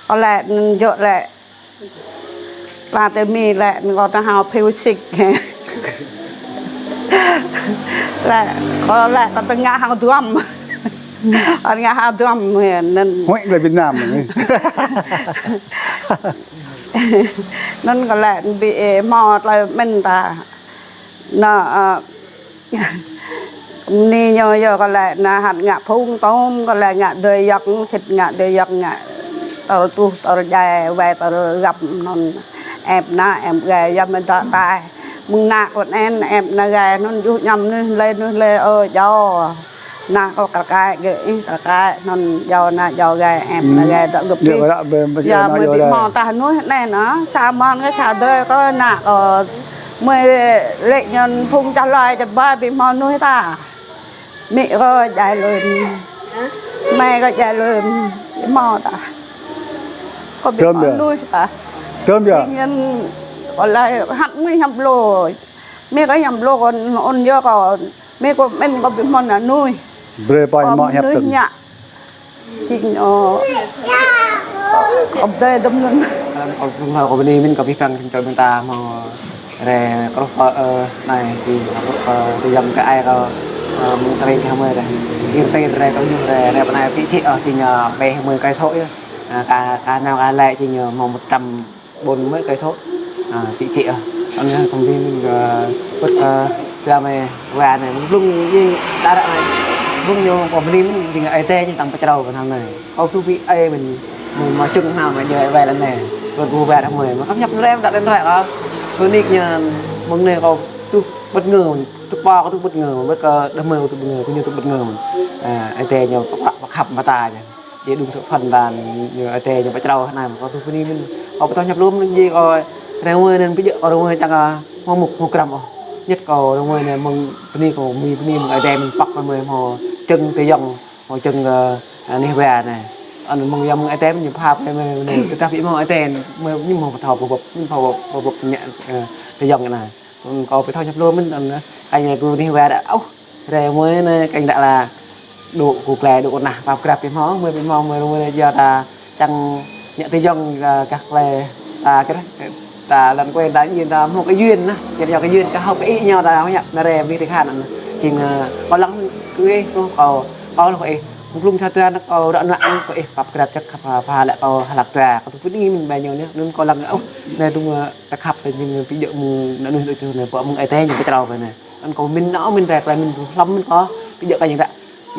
Kơ lĕ anŭn djơ̆ lĕ. Pla tơ mi lĕ, anŭn kâo tơ hao phiu sik. Lĕ, kâo lĕ, kâo tơ ngă hao duăm. Kâo ngă hao duăm, anŭn. Huĭ lĕ Việt Nam anai. Anŭn kâo lĕ, ƀu, ơ, hmâo tơlơi mĭn ta. Anŭn, ơ, Bơni ñu yơh kơ lĕ anai hăt ngă phung tôm, kơ lĕ ngă dơi yŏk, sĭt ngă dơi yŏk ngă tơl tuh, tơl djai, wai tơl găp anŭn. Ĕp anai, ĕp gai, yua mơ̆ dŏ tai. Mơ̆ng ană kâo anŭn, ĕp anai gai, anŭn juh ñăm nuih lê, nuih lê, ơ, jao. Ană kâo kar kaĭ gơ̆, ih, kar kaĭ, anŭn jao anai, jao gai, ĕp anai gai, dŏ gơ̆ pih. Yua mơ̆ ƀu hmâo tah nuih anai nă, sa mơ̆n kơ sa dơi kơ ană kâo. Mơi lĕ ñăn phung čah loi čah ƀai ƀu hmâo nuih ta. Mĭ kâo djai lơi. Hă? Mai kâo djai lơi. Hmâo ta. Kâo ƀu hmâo nuih ta. Tơm yơh. Ñăn kâo lăi hăt mơi hiam lô. Mĭ kâo hiam lô kâo ôn yơh kâo. Mĭ kâo mĭn kâo ƀu hmâo nă nuih. Brơi pai mă hiăp tơm. Jing, ơ, ăp dai dơ̆m anŭn. Kâo, kâo, kâo bơni mĭn kâo pih păng kơ čô ƀing ta hmâo rai kruh kơ, ơ, anai, ti, kruh kơ, ti yăm kơ ai kâo, ơ, mơ̆ng tơring kơ hmơi rai. Kir tơring rai kâo ñu rai, rai pơ anai pĭ čĭ, ơ, ti ñu ƀĕ hmơi kơi sô̆ yơh. Ơ, kơ, kơ nao kơ lĕ ti ñu hmâo một trăm bốn mươi cây số. Ơ, pĭ čĭ, ơ. Anŭn yơh, kâo bơni mĭn kơ, pơ̆t kơ, tơlơi mơi, wa anai, mơ̆ng blung jing, đa đa anai. Blung ñu, kâo bơni mĭn, jing Ơi Adai jing tăng pơčrâo kơ hăng anai. Kâo tŭ pĭ ai mĭn, mơ̆ng mă čơ̆ng hăng mă jai wai lăng anai. Kâo ƀu wai đah mơi, mă kâo ñăp rem đă đen thoại kâo. Kâo nik ñu, mơ̆ng anai kâo tŭ bất ngờ, tŭ pă kâo tŭ bất ngờ, ƀĕ kơ đah mơi kâo tŭ bất ngờ, kâo ñu tŭ bất ngờ. Ơ, Ơi Adai ñu pơkhăp mă ta jing. Jing đŭng sơ̆ phăn đan, ñu Ơi Adai ñu pơčrâo hơnai, kâo tŭ bơni mĭn. Kâo ƀu thâo ñăp lŏm anŭn jing kâo rơngơi anŭn pĭ jơ̆ kâo rơngơi čang kâo hmâo mŭk hmâo krăm ôh. Ñĕt kâo rơngơi anŭn mơ̆ng bơni kâo mĭn bơni mơ̆ng Ơi Adai mĭn păk mơi hmâo čơ̆ng tơyŏng, hmâo čơ̆ng, ơ, anih wa anai. Anŭn mơ̆ng yua mơ̆ng Ơi Adai mĭn ñu pha pơmơi anai, tơdah ƀu hmâo Ơi Adai mơi ñu hmâo pơthâo pơbŏp, ñu hmâo pơbŏp ñu, ơ, tơyŏng anai. Kâo ƀu thâo ñăp lŏm mĭn, anŭn, kơ ñu kơ anih wa đa, ôh, rai mơi anai, kơ đa la, dŏ kơ glai, dŏ kơ nah, pap krăp ƀu hmâo, mơi ƀu hmâo, mơi rơmơi anai, yua ta, čang ñu tơyŏng, ta gah glai, ta kơ, ta lăng kơ ta jing ta hmâo kơ duyên anai, yua kơ duyên kơ hơ̆k kơ ih ñu ta hmâo ñu, anai rai ƀing tơkhan anai. Jing, ơ, kâo lăng kơ ih, kâo, kâo lăng kơ ih, mơ̆ng blung sa dua anai kâo ră anai kơ ih, pap krăp čăk, pha, pha lĕ kâo hlăk dua, kâo tŭ bơni mĭn ƀai ñu anai, anŭn kâo lăng, ôh, anai dŏ, ơ, tơkhăp, anai jing pĭ jơ̆ mơ̆ng anŭn anŭn tui tui anai, pơ mơ̆ng Ơi Adai ñu pơčrâo kơ anai. Anŭn kâo mĭn nao mĭn rai, klai mĭn hlŏm mĭn kâo. Pĭ jơ̆ kơ jing đă.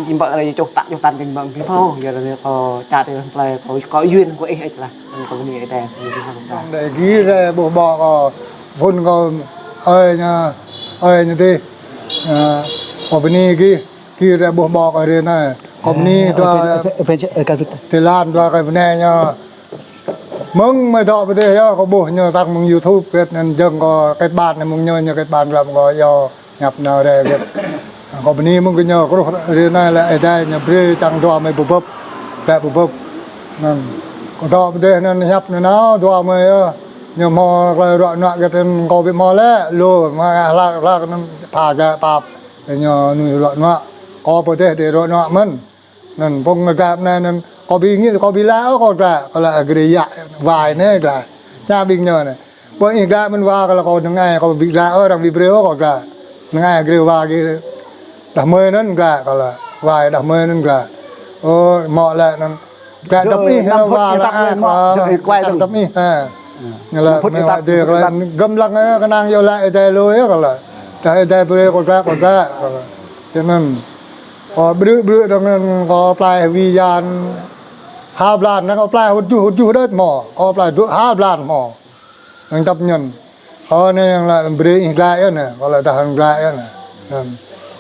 Jing ƀă kơ jing čoh tăk, čoh tăn kơ jing ƀă kơ hmâo. Yua anŭn kâo čă tơ klai kâo, kâo yuen kơ ih ĕč lah. Anŭn kâo bơni Ơi Adai, bơni Ơi Adai. Anŭn đe gir rai ƀuh ƀă kâo, phun kâo, ơi ñu, ơi ñu tih. Ơ, kâo bơni gih, gir rai ƀuh ƀă kâo rai anai. Kâo bơni dua, tơlan dua kơ bơnai ñu. Mơ̆ng mơi dŏ pơ dêh yơh, kâo ƀuh ñu tăng mơ̆ng YouTube, hơget anŭn jơ̆ng kâo kết bạn anai mơ̆ng ñu, ñu kết bạn lăm kâo yơh, ñăp nao rai hơget. Kâo bơni mơ̆ng kơ ñu, kruh rai anai lĕ Ơi Adai ñu brơi čang dua mơi pơbŏp, lĕ pơbŏp. Anŭn. Kâo dŏ pơ dêh anŭn ñăp anŭn nao dua mơi yơh. Ñu hmâo klơi ruă nuă hơget anŭn kâo ƀu hmâo lĕ, lu, mă hlak, hlak anŭn pha glăi pap. Ñu nuih ruă nuă. Kâo pơ dêh đe ruă nuă mơ̆n. Anŭn pŏng glăi anai anŭn, kâo ƀu ngă, kâo ƀu laĭ ôh kâo glăi, kâo laĭ gre yă wai anai glăi. Ñu ƀing ñu anai. Ƀơi ih glăi mơ̆n wa kâo laĭ kâo nơngai, kâo ƀu laĭ ôh, arăng ƀu brơi ôh kâo glăi. Nơngai gre wa gih. Đah mơi anŭn glăi kâo laĭ. Wai đah mơi anŭn glăi. Ơ, hmâo laĭ anŭn. Glăi tơm ih, laĭ wa laĭ kâo. Glăi tơm ih, ha. Ñu laĭ mơi wa dêh kâo laĭ gơ̆m lăng, ơ, kơnang yơh laĭ Ơi Adai lu yơh kâo laĭ. Đah Ơi Adai brơi kâo glăi, kâo glăi kâo laĭ. Tui anŭn. Kâo brư̆ brư̆ dơ̆ng anŭn kâo plai wĭ yan ha blan, anŭn kâo plai hŭt juh, hŭt juh đôč hmâo. Kâo plai dŏ ha blan hmâo. Anŭn tơpă ñăn. Ơ, anai yang lăi brơi ih glaĭ yơh anai. Kâo lăi dah glaĭ yơh anai. Anŭn.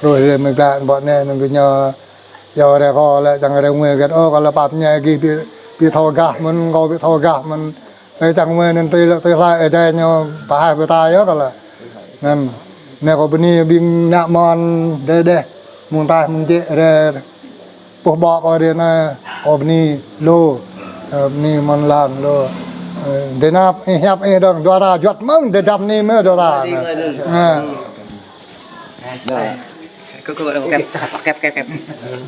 Truh rai mơi glaĭ ƀơi anai, anŭn gơñu. Yua rai kâo lăi čang rai ngui hơget. Ơ, kâo lăi pap ñai gih ƀu, ƀu thâo gah mơ̆n, kâo ƀu thâo gah mơ̆n. Lăi čang ngui anŭn tui lăi tui hlai ơi adai ñu pơhaih pơtai yơh kâo lăi. Anŭn. Anai kâo bơni ƀing ană mơnuih dêh dêh. Mơ̆ng ataih mơ̆ng jĕ rai. Puh ƀô̆ kâo rai anai, kâo bơni lu, ơ, bơni mơ̆n lăn lu. Ơ, dêh năp, ih hiăp ih dơ̆ng, dua ta juăt mơ̆n, dêh dăm anai mơ̆n dua ta. Ơ. Kep, kep, kep, kep.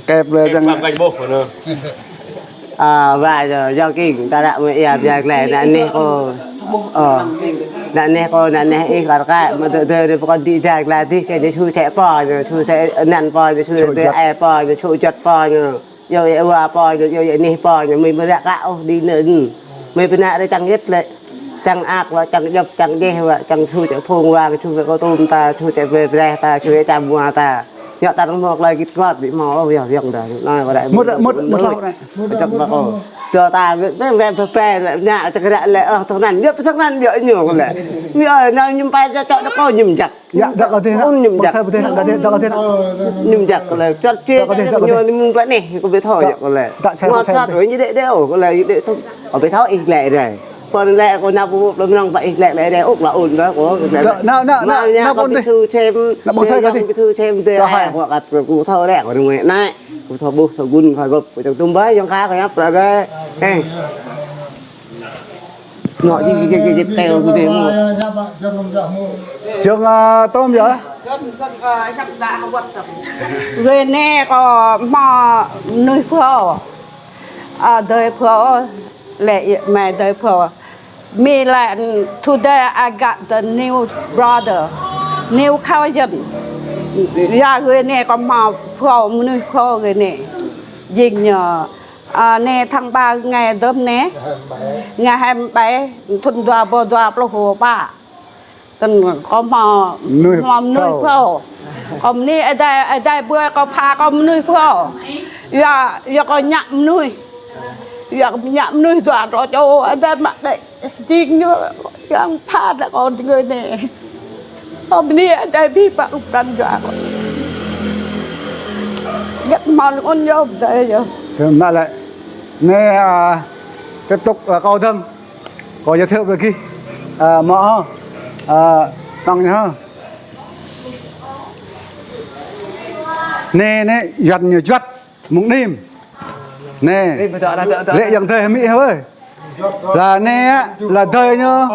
Kep lĕ čang. Ơ, wa yơh, yơh kơ ta ră mơ̆ ia biă glaĭ ană neh kâo. Ơ. Ană neh kâo, ană neh ih kar kaĭ, mă tơ tơ rai pơkŏn dĭ dai glaĭ dih, kơ ñu su sĕ pô ñu, su sĕ anăn pô ñu, su tơ ai pô ñu, su juăt pô ñu. Yơh, yơh, wa pô ñu, yơh, yơh, neh pô ñu, mơi mơ̆ ră kơ ôh dĭ anŭn. Mơi pơnă rai čang yĕt lĕ. Čang ak wa, čang djŏp, čang djeh wa, čang su sĕ phung wa, su sĕ kơ tôm ta, su sĕ brơi brơi ta, su sĕ čam wa ta. Yơh, ta rơmô klai git gŏt, ƀu hmâo ôh, yơh, yơh, dah. Anai, wa dah. Mŭt, mŭt, mŭt thâo anai. Mŭt, mŭt, mŭt. Čang wa kâo. Čô ta, wĕ, wĕ, wĕ, wĕ, wĕ, lĕ, anai, čang ră lĕ, ơ, tơ̆ng anŭn, yơh, tơ̆ng anŭn, yơh, ñu kâo lĕ. Ñu, ơ, anai, ñu pai čô, čô, đôč kâo, ñu mơjăk. Yă, dah kâo dih ană. Ôn ñu mơjăk. Ƀơ̆ng sai pơdih ană, dah kâo dih, dah kâo dih ană. Ñu mơjăk kâo lĕ. Čuăt čê, dah kâo dih, dah kâo dih. Ñu, ñu mơ̆ng plă neh, kâo ƀu thâo yơh kâo lĕ. Dah sai, dah sai. Ngă čuăt, ơ, ñu đĕ đĕ, ơ, kâo lĕ, ñu đĕ tŭ. Kâo ƀu thâo ih lĕ rai. Pô lĕ kâo nao pơ plơi mơnơ̆ng pă ih lĕ rai, ôh, lă ôn kâo, kâo lĕ. Dah, nao, nao, nao, nao, nao, pô dih. Ƀu thâo čem. Nao ƀơ̆ng sai kâo dih. Ƀu thâo čem, dah. Dah hai. Kâo kăt, ƀu thâo rai, kâo ngă nai. Ƀu thâo ƀuh, thâo gun, thâo gŏp, kâo čang tŭm ƀai, yơh kâo, kâo yap, rai. Ơ. Ngă jing, jing, jing, jing, teo ƀu dih mơ̆. Jing, ơ, tôm yơh. Gơ̆ anai kâo hmâo mơnuih phrâo. Ơ, adơi phrâo. Lĕ mơi adơi phrâo. Mi lĕ today I got the new brother. New cousin. Yua gơ̆ anai kâo hmâo phrâo, mơnuih phrâo gơ̆ anai. Jing ñu Ơ, anai tháng ba ngày dơ̆m anai. Ngày hai mươi bảy, thun dua rơbâo dua pluh pă. Tơl kâo hmâo, mơnuih hmâo mơnuih phrâo. Kâo bơni Ơi Adai, Ơi Adai brơi kâo pha kâo mơnuih phrâo. Yua, yua kâo ngă mơnuih. Yua kâo ngă mơnuih dua rơbâo čô, Ơi Adai mă đĕ. Jing ñu kiăng pha đa kâo tơngơi anai. Kâo bơni Ơi Adai abih bang pran jua kâo. Gĕt hmâo lăng ôn yơh, Ơi Adai yơh. Tơma lĕ. Anai, à, tiếp tục là kâo dơ̆ng. Kâo giới thiệu brơi gih. À, mơ̆ hă? À, tong ñu hă? Anai, anai, Yuan ñu juăt. Mơ̆ng anai. Anai. Lĕ yang adơi hơmĭ hă ơi. Lă anai á, lă adơi ñu.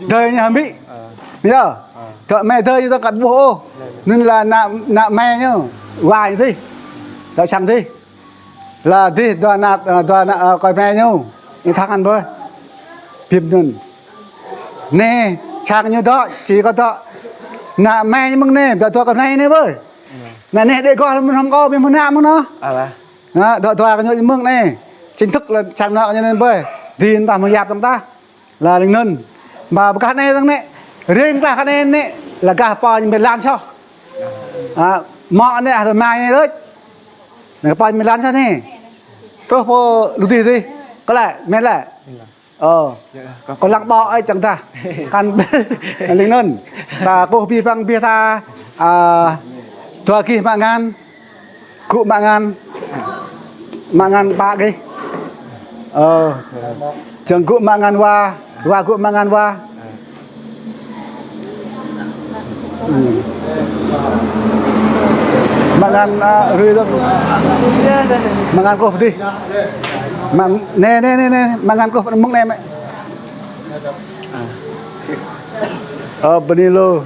Adơi ñu hơmĭ. Yơh. Tơl mơi adơi ñu tơl kăt ƀuh ôh. Anŭn lă ană, ană mơi ñu. Wa ñu dih. Tơl sang dih. Lă dih dua ană, dua ană, ơ, kơi mơi ñu. Ñu thăng ăn ƀơi. Bim anŭn. Anai, sang ñu dŏ, či kơ dŏ. Ană mơi ñu mơ̆ng anai, dŏ dua kơ anai anai ƀơi. Ană anai đĕ gơ̆ lăm mơ̆n hŏm kâo, ƀing mơnă mơ̆n hă. Alah. Anŭn, dŏ dua kơ ñu mơ̆ng anai. Chính thức lă sang anŏ ñu anŭn ƀơi. Dih tah mơ̆ yap tong tah. Lă leng anŭn. Mă pơkah anai tơ̆ng anai. Ring pơkah anai anai. Lă gah pô ñu ƀơi lăn soh. Ă, mơ̆ anai ah tơmai anai đôč. Anai pô ñu ƀơi lăn soh anai. Truh pơ lu dih dih. Kơ lĕ, mĕt lĕ. Ơ. Kâo lăng ƀô̆ ơi čang tah. Kăn leng anŭn. Ta kơkuh abih bang abih ta, à, dua gih mă ngăn. Gŭ mă ngăn. Mă ngăn pă gih. Ơ. Čang gŭ mă ngăn wa. Wa gŭ mă ngăn wa. Mă ngăn, à, rui dơ̆ng. Mă ngăn kơkuh pơdih. Mă, anai, anai, anai, anai. Mă ngăn kơkuh mơ̆ng anai mơi. Ơ, bơni lu.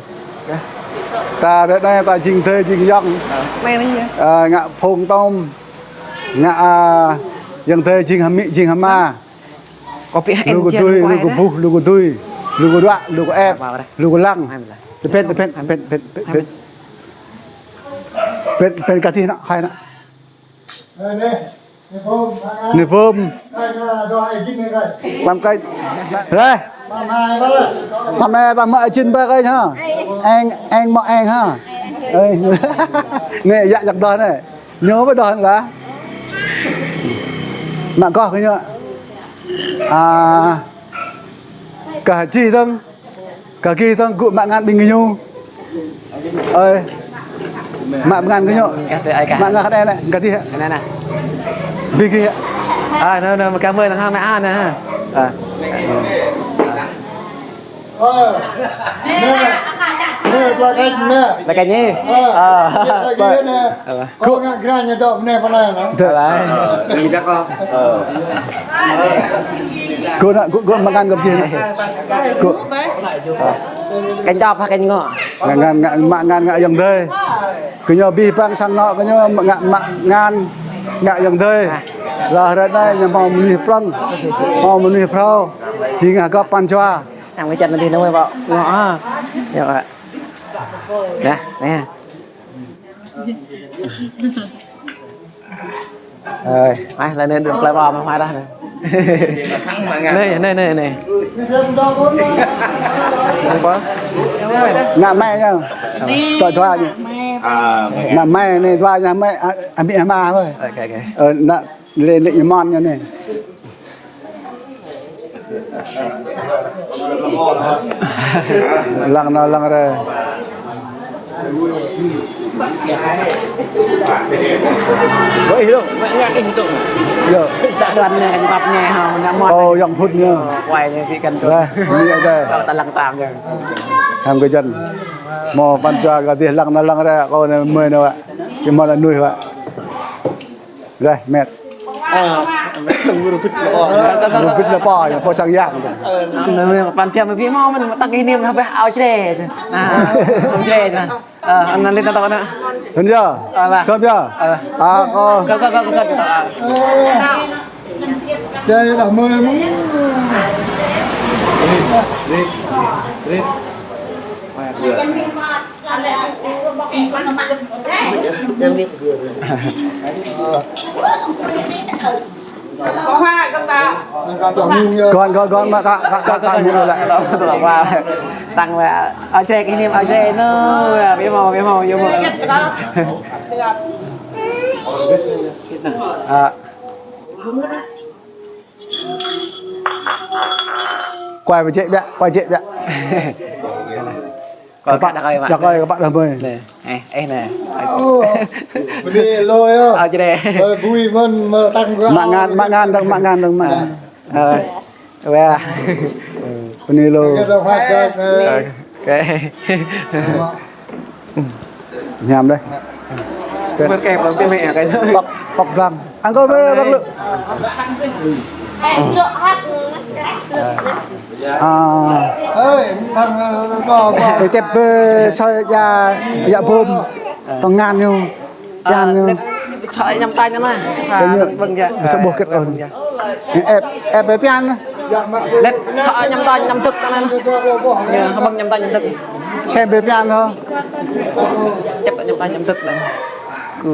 Ta ră anai ta jing adơi jing ayŏng. Ơ, ngă phung tôm. Ngă, à, yang adơi jing hơmĭ jing hơma. Lu kơ dưi, lu kơ buh, lu kơ dưi, lu kơ ruă, lu kơ ĕp, lu kơ lăng. Tơpĕt, tơpĕt, tơpĕt, tơpĕt, tơpĕt. Tơpĕt, tơpĕt kơ dih anŏ, hai anŏ. Anai bum. Lăm kơi. Leh. Lăm kơi ta mă jin ƀơi kơi hă. Eng, eng mă eng hă. Ơi. Anai, yă, yă dŏ anai. Ñu ƀu dŏ lah. Mă gŏ kơ ñu. À. Kah čih dơ̆ng, kah gih dơ̆ng gŭ mă ngăn ƀing gơñu. Ơi, mă ngăn gơñu. Mă ngăn kơ anai anai, kah čih. Anai anai. Ƀing gih. A, anai anai, mă kah mơi anai ha, mă anai ha. A. Ơ, anai, anai, plơi Kĕč anai. Plơi Kĕč anai. Ơ, a, plơi Kĕč anai. Alah. Kơ ngă granh ñu dŏ anai pơ anai anai. Dŏ. Alah. Ơ, ñu dŏ kơ. Ơ. Kơ anai, kơ, kơ mă ngăn kơ gih anai. Kơ. Kĕč dŏ ha, kĕč ngă. Ngăn, ngăn, ngăn, mă ngăn ngă ayŏng adơi. Kơ ñu abih bang sang anŏ kơ ñu mă ngăn, mă ngăn ngă ayŏng adơi. Lah ră anai ñu hmâo mơnuih prŏng, hmâo mơnuih phrâo. Jing hơgŏp pran jua. Hăng kơ čăn anai anai ƀă ngă ha. Yơh ƀă. Anai, anai. Ơi, mai, lĕ anai đun plơi ƀă mă mai dah anai. Anai, anai, anai, anai. Anai ƀă. Ană mai ñu. Tŏ dua ñu. A, mai. Ană mai anai dua ñu mai, a, amĭ ama ƀơi. Ôkê, ôkê. Ơ, ană lĕ, lĕ ñu mơ̆n ñu anai. Lăng anai lăng rai. Ơ, ih dŏ, mă ngăn ih dŏ. Yơh. Đa đuan anai, anŭn anai hă, anŭn mơ̆n. Ơ, yang phŭt ñu. Quay anai či kăn. Lah, anai adơi. Kâo ta lăng tang yơh. Hăng kơ čăn. Hmâo pran jua gah adih lăng anai lăng rai, kâo anai mơi anai ƀă. Či hmâo lĕ mơnuih ƀă. Rai, met. A, rup bit lĕ pô. Rup bit lĕ pô, ñu pô sang yang. Anŭn, anŭn, pran jua mơ̆ ƀu hmâo mơ̆n, mă tang kơ anai mơ̆ hơbeh ao čre. A, ao čre anai. A, anŭn lĕ ta tŏ anai. Anŭn yơh. Alah. Tơm yơh. Alah. A, kâo. Kâo, kâo, kâo, kâo, kâo. Čai dah mơi mơ̆n. Rit, rit, rit. Gơ̆n, gơ̆n, gơ̆n, mă kơ, kơ, kơ, kơ, mơ̆n lĕ. Tăng ƀă, ao čre kơ anai, ao čre anŭn, ƀu hmâo, ƀu hmâo, yơh mơ̆n. A. Quay ƀơi jĕ ƀiă, quay jĕ ƀiă. Kơpă, kơpă đah kơi mă. Đah kơi, kơpă đah mơi. Anai, ơ, ơ anai. Ơ, bơni lơi ơ. Ao čre. Ơ, bui mơ̆n, mă tăng ƀă. Mă ngăn, mă ngăn dơ̆ng, mă ngăn dơ̆ng, mă ngăn. Ơ, wah. Ơ, bơni lơi. Kơ dơ̆ng hăt găt, ơ. Ôkê. Hiam đơi. Bơr kĕp lăng ti mĕ kơ. Pŏk, pŏk găng. Ăn kơ mơi băk lơ. A. Ê, čep bơ soi ya, ya bum. Tŏng ngăn ñu. Pian ñu. Soi ñăm tañ anŭn. Kơ ñu. Bơsơ ƀuh kĕt ôh. Ĕp, ĕp bơ pian. Lĕ soi ñăm tañ ñăm tŭk anŭn. Ñu, hơbăng ñăm tañ ñăm tŭk. Sem bơ pian hŏ. Čep ñăm tañ ñăm tŭk anŭn. Kơ.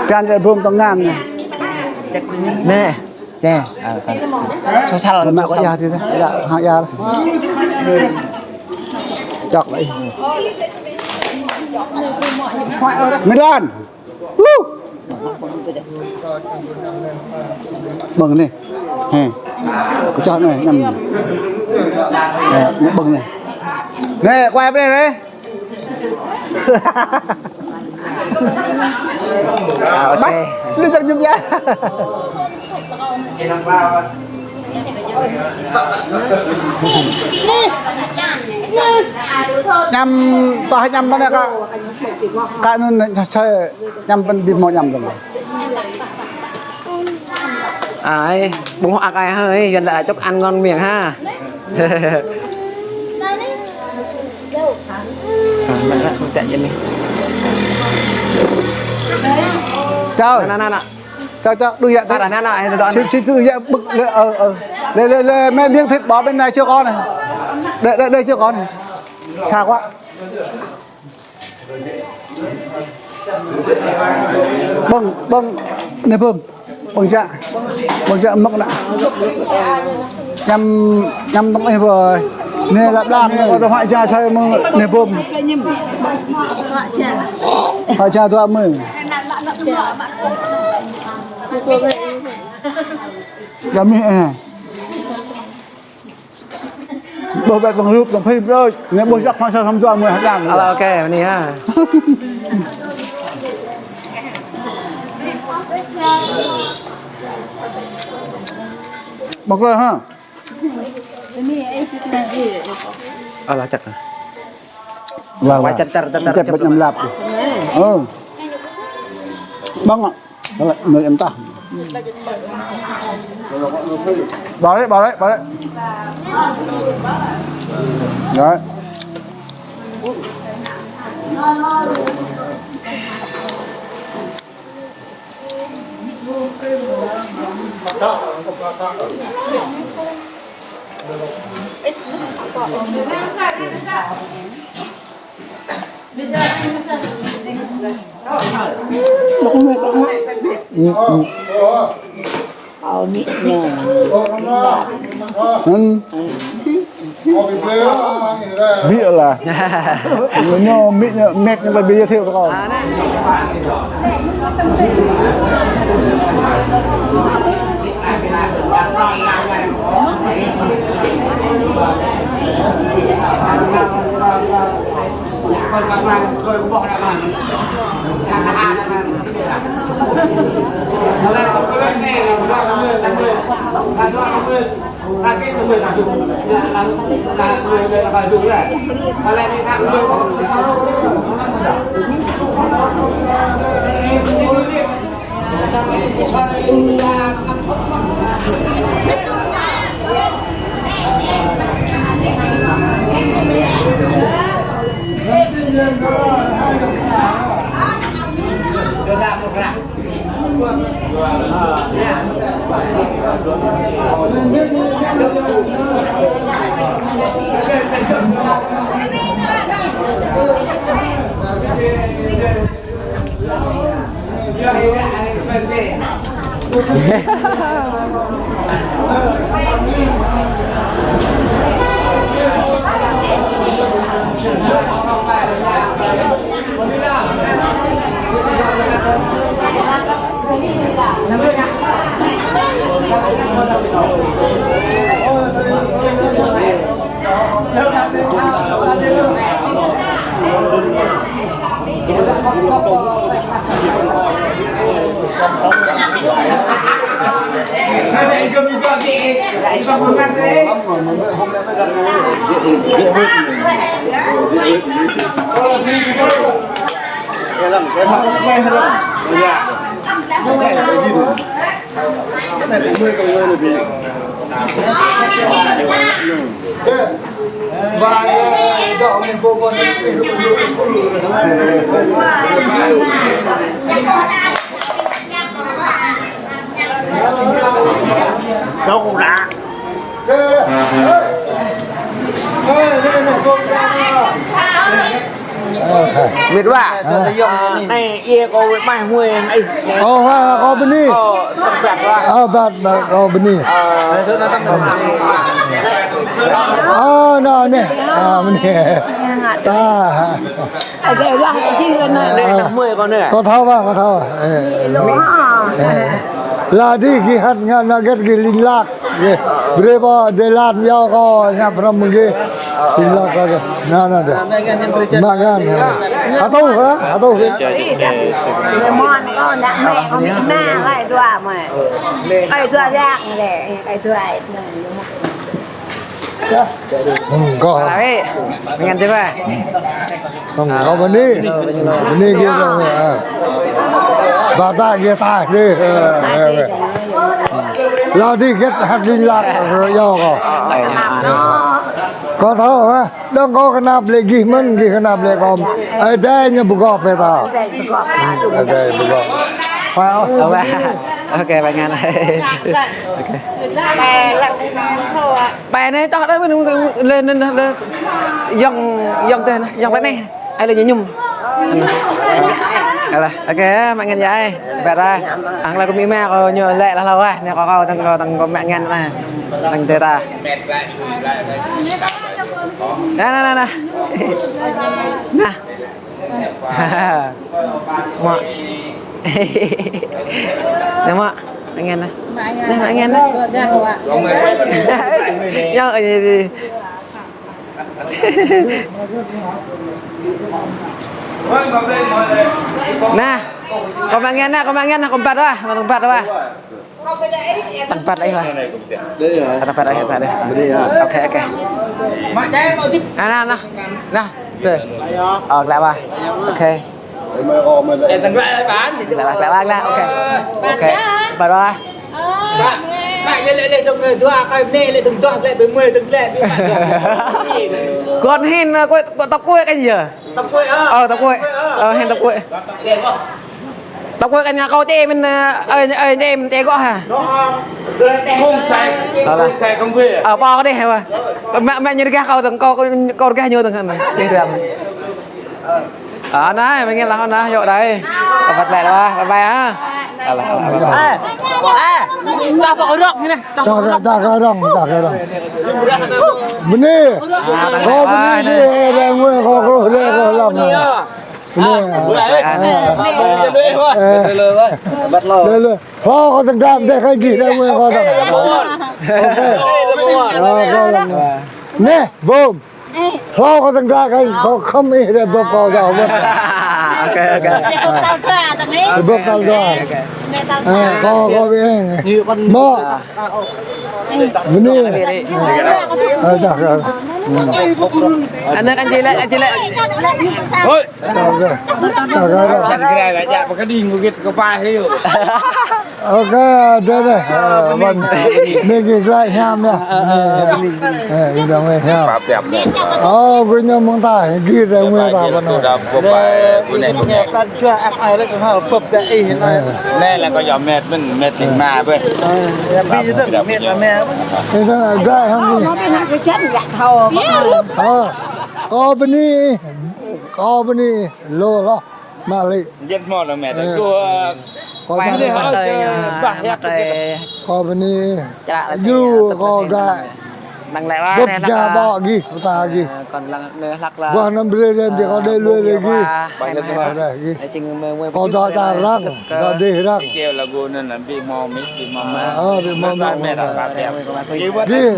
Pian ya bum tŏng ngăn. Anai. Anai, a, kăn. Sô sal, lơ̆m mă sô kơ sal. Ia tih, ia, ha, ia. Čŏk lăi. Milan. Woo. Ƀơ̆ng anai. Hê. Kơ čŏk anai, ñăm. Ơ, anai ƀơ̆ng anai. Anai, quay ƀơi anai anai. A, ôkê. Bác, lu sang ñum ya. Ñăm, tŏh ñăm mơ̆n kơ. Kơ anŭn ñu soi, ñăm pơ ƀing mơ̆ ñăm dơ̆ng. Ai, ƀu hŏk ai hơi, Yuan lăi čŏk ăn ngon miệng ha. Čao. Anai, anai, anai. Čao, čao, đuh ya. Anai, anai, anai, anai. Sĭt, sĭt, đuh ya, ƀơ̆k, lĕ, ơ, ơ. Lĕ, lĕ, lĕ, mơi miếng thịt bò bên này chưa có này. Đây, đây, đây chưa có này. Xa quá. Ƀơ̆ng, ƀơ̆ng, anai bum. Ƀơ̆ng čă. Ƀơ̆ng čă mơ̆k anai. Ñăm, ñăm tŏng ih ƀơi. Anai lăp lăng, anai kơ dŏ hmă čă soi mơ̆ng anai bum. Hmă čă dua mơi. Dua mơi, ơ. Ƀuh ƀĕ tơ̆ng rup tơ̆ng phim đôč. Anai ƀuh yơh mă sa samơ̆ dua mơ̆ hơdang. Alo, ok, bơni ha. Bơk lơi ha. Alah, čăk. Wah, wah. Wah, čăr, čăr, čăr, čăr, čăp ƀơ̆t ñăm lap. Ơ. Bang, ah. Balik, balik, balik. Balik. Ơ, ơ. Ơ, mịn ñu. Hưn. Ƀiă lah. Ñu mịn ñu, mĕt ñu ƀu bi giới thiệu kơ kâo. Mệt wa. Ơ. Anai, ia kâo mă hmưi anai. Ơ, ha, kâo bơni. Ơ, tơ̆ng băt wa. Ơ, băt, băt, kâo bơni. Ơ. Ơ, anai, anai. Ơ, bơni. Ta. Anai, tơ̆ng hmưi kâo anai. Kâo thâo wa, kâo thâo. Ơ, ơ. Lah dih gih hăt ngă nă gĕt gih ling lak. Gih. Brơi pơ dêh lan yua kâo ñăp hrŏm gih. Ling lak lagi. Anai, anai dêh. Mă ngăn. Hơtuh hă? Hơtuh gih. Mơ̆n kâo nă mĕ kâo mĭ ma, ai dua mơ̆. Ai dua yak lĕ. Ai dua ai. Hưn, kâo. Alah, weh. Mă ngăn čih, weh. Hưn, kâo bơni. Bơni gih, kâo, ơ. Băt băt gih tah gih, ơ, ơ, ơ. Lah dih gĕt hăt ling lak, ơ, yua kâo. Kâo thâo, hă? Dơ̆ng kâo kơnap lĕ gih mơ̆n, gih kơnap lĕ kâo. Ơi Adai ñu pơgop hĭ ta. Ơi Adai pơgop. Phải không? Ơ, weh. Ok, bơni ngăn. Ok. Ƀai anai čoh đơi, lĕ, lĕ, lĕ, yŏng, yŏng tơ̆, yŏng pơ anai. Ai lĕ ñu mơñum. Alah, ok, mă ngăn yơh. Băt wa. Ang lăi kâo mĭ ma kâo ñu lĕ lah hlâo wa. Anai kâo, kâo tơ̆ng kâo, tơ̆ng kâo mă ngăn anai. Tơ̆ng tơ̆ ta. Anai, anai, anai, anai. Anai. Mă. Anai mă. Mă ngăn anai. Anai mă ngăn anai. Yŏng, ơ, ơ, ơ. Nah, kâo mă ngan nah, kâo mă ngan nah, kâo pơpă dah, kâo pơpă dah. Tăng pơpă lĕ ih wa. Tăng pơpă lĕ ih wa. Ôkê, ôkê. Nah, nah, nah. Nah, tơ. Ơ, glaĭ wa. Ôkê. Glaĭ wa, glaĭ wa, glaĭ. Ôkê. Ôkê. Pơpă dah. Kâo hĭn, kâo, kâo tŏk kuĕ kơ ñu. Tŏk kuĕ, ơ. Ơ, tŏk kuĕ. Ơ, hĭn tŏk kuĕ. Tŏk kuĕ kơ ñu kâo tê mĭn, ơ, ơ, tê mĭn tê gŏ hă. Không sai, không sai không về. Ơ, pô kơ dih hă. Mă, mă ñu rơgah kâo tơ̆ng, kâo, kâo rơgah ñu tơ̆ng hă. Dih rơgah. Ơ, anai, mă ngan lah, anai, yua dai. Kâo pơpă lĕ wa, bye bye hă. Alah, alah. Ơ, ơ, tah pơ rŏk ñu neh. Tah kơ, tah kơ rŏng, tah kơ rŏng. Bơni. Kâo bơni dih, rai ngui kâo kruh dih, kâo lăm. Bơni. Ơ, ơ. Lơ, lơ. Hlâo kâo tơ̆ng đam dih kơ gih, rai ngui kâo lăm. Ôkê. Ơ, kâo lăm. Neh, bum. Hlâo kâo tơ̆ng đa kơ, kâo khŏm ih rai bưp kâo dŏ wơ̆t. Ôkê, ôkê. Rai bưp tal dua. Ơ, kâo, kâo ƀu eng. Mơ̆. Bơni. Ơ, dah, dah. Anai kăn čih lĕ, kăn čih lĕ. Hôi. Dah, dah. Dah, dah, dah. Ôkê, deh, deh. Ơ, ƀing anai gih glaĭ hiam yơh. Ơ, gih glaĭ hiam. Ơ, gih ñu mơ̆ng ta, gih glaĭ ngui ta pơ anai. Anai lĕ kâo yua met mơ̆n, met ling ma bĕ. Ơ, glaĭ hiam gih. Ơ, kâo bơni, kâo bơni, lu hloh. Mă lĕ. Jĕt hmâo lă met. Ơ. Kâo dah. Bah hiăp lĕ. Kâo bơni. Yua kâo glaĭ. Bưp ja ƀô̆ gih, pơtă gih. Ơ, kâo lăng nơ hlăk la. Wah năm brơi rem dih kâo đei lui lĕ gih. Bah hiăp lĕ gih. Kâo dŏ čar arăng, dŏ dêh arăng. Kâo lăi gơ̆ anŭn, ƀu hmâo mĭ, ƀu hmâo ma. Ơ, ƀu hmâo mĭ. Gih,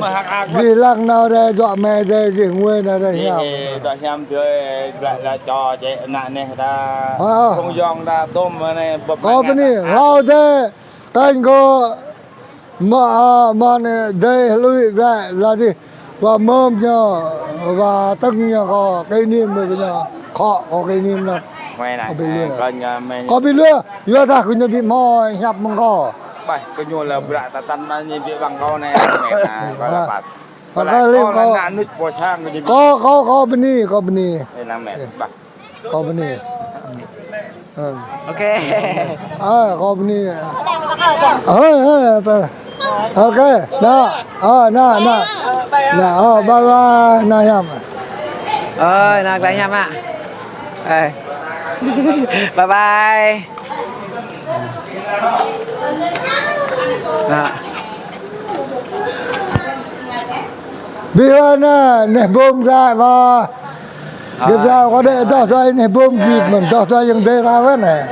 gih lăng nao rai dŏ mơi rai gih ngui nao rai hiam. Dŏ hiam tui, glaĭ la čô čĕ ană neh ta. Ơ. Kông yong ta tôm anai bưp. Kâo bơni, hlâo dêh, kơnh kâo mă, mă anai dêh lui glaĭ la dih. Wa mơ̆m ñu, wa tơ̆ng ñu kâo kơ anai mơ̆ kơ ñu. Kâo, kâo kơ anai mơ̆. Kâo ƀu lui. Kâo ƀu lui. Yua dah kơ ñu ƀu hmâo hiăp mơ̆ng kâo. Bah, kơ ñu lă bruă ta tăn anai ñu ƀu ƀăng kâo anai. Kâo lăi păt. Kâo lăi kâo anŭn pô sang kơ ñu. Kâo, kâo, kâo bơni, kâo bơni. Ơ, anăm met. Bah. Kâo bơni. Ơ. Ôkê. Ơ, kâo bơni. Ơ, ơ, tơ. Ôkê. Nă, ơ, nă, nă. Nă, ơ, bye bye, nă hiam. Ơ, nă glaĭ hiam mă. Ơ. Bye bye. Nă. Ƀiă anai, neh bum glaĭ wa. Gơ̆ dŏ kơ dêh dŏ dŏ neh bum git mơ̆n, dŏ dŏ yang dêh rawen anai.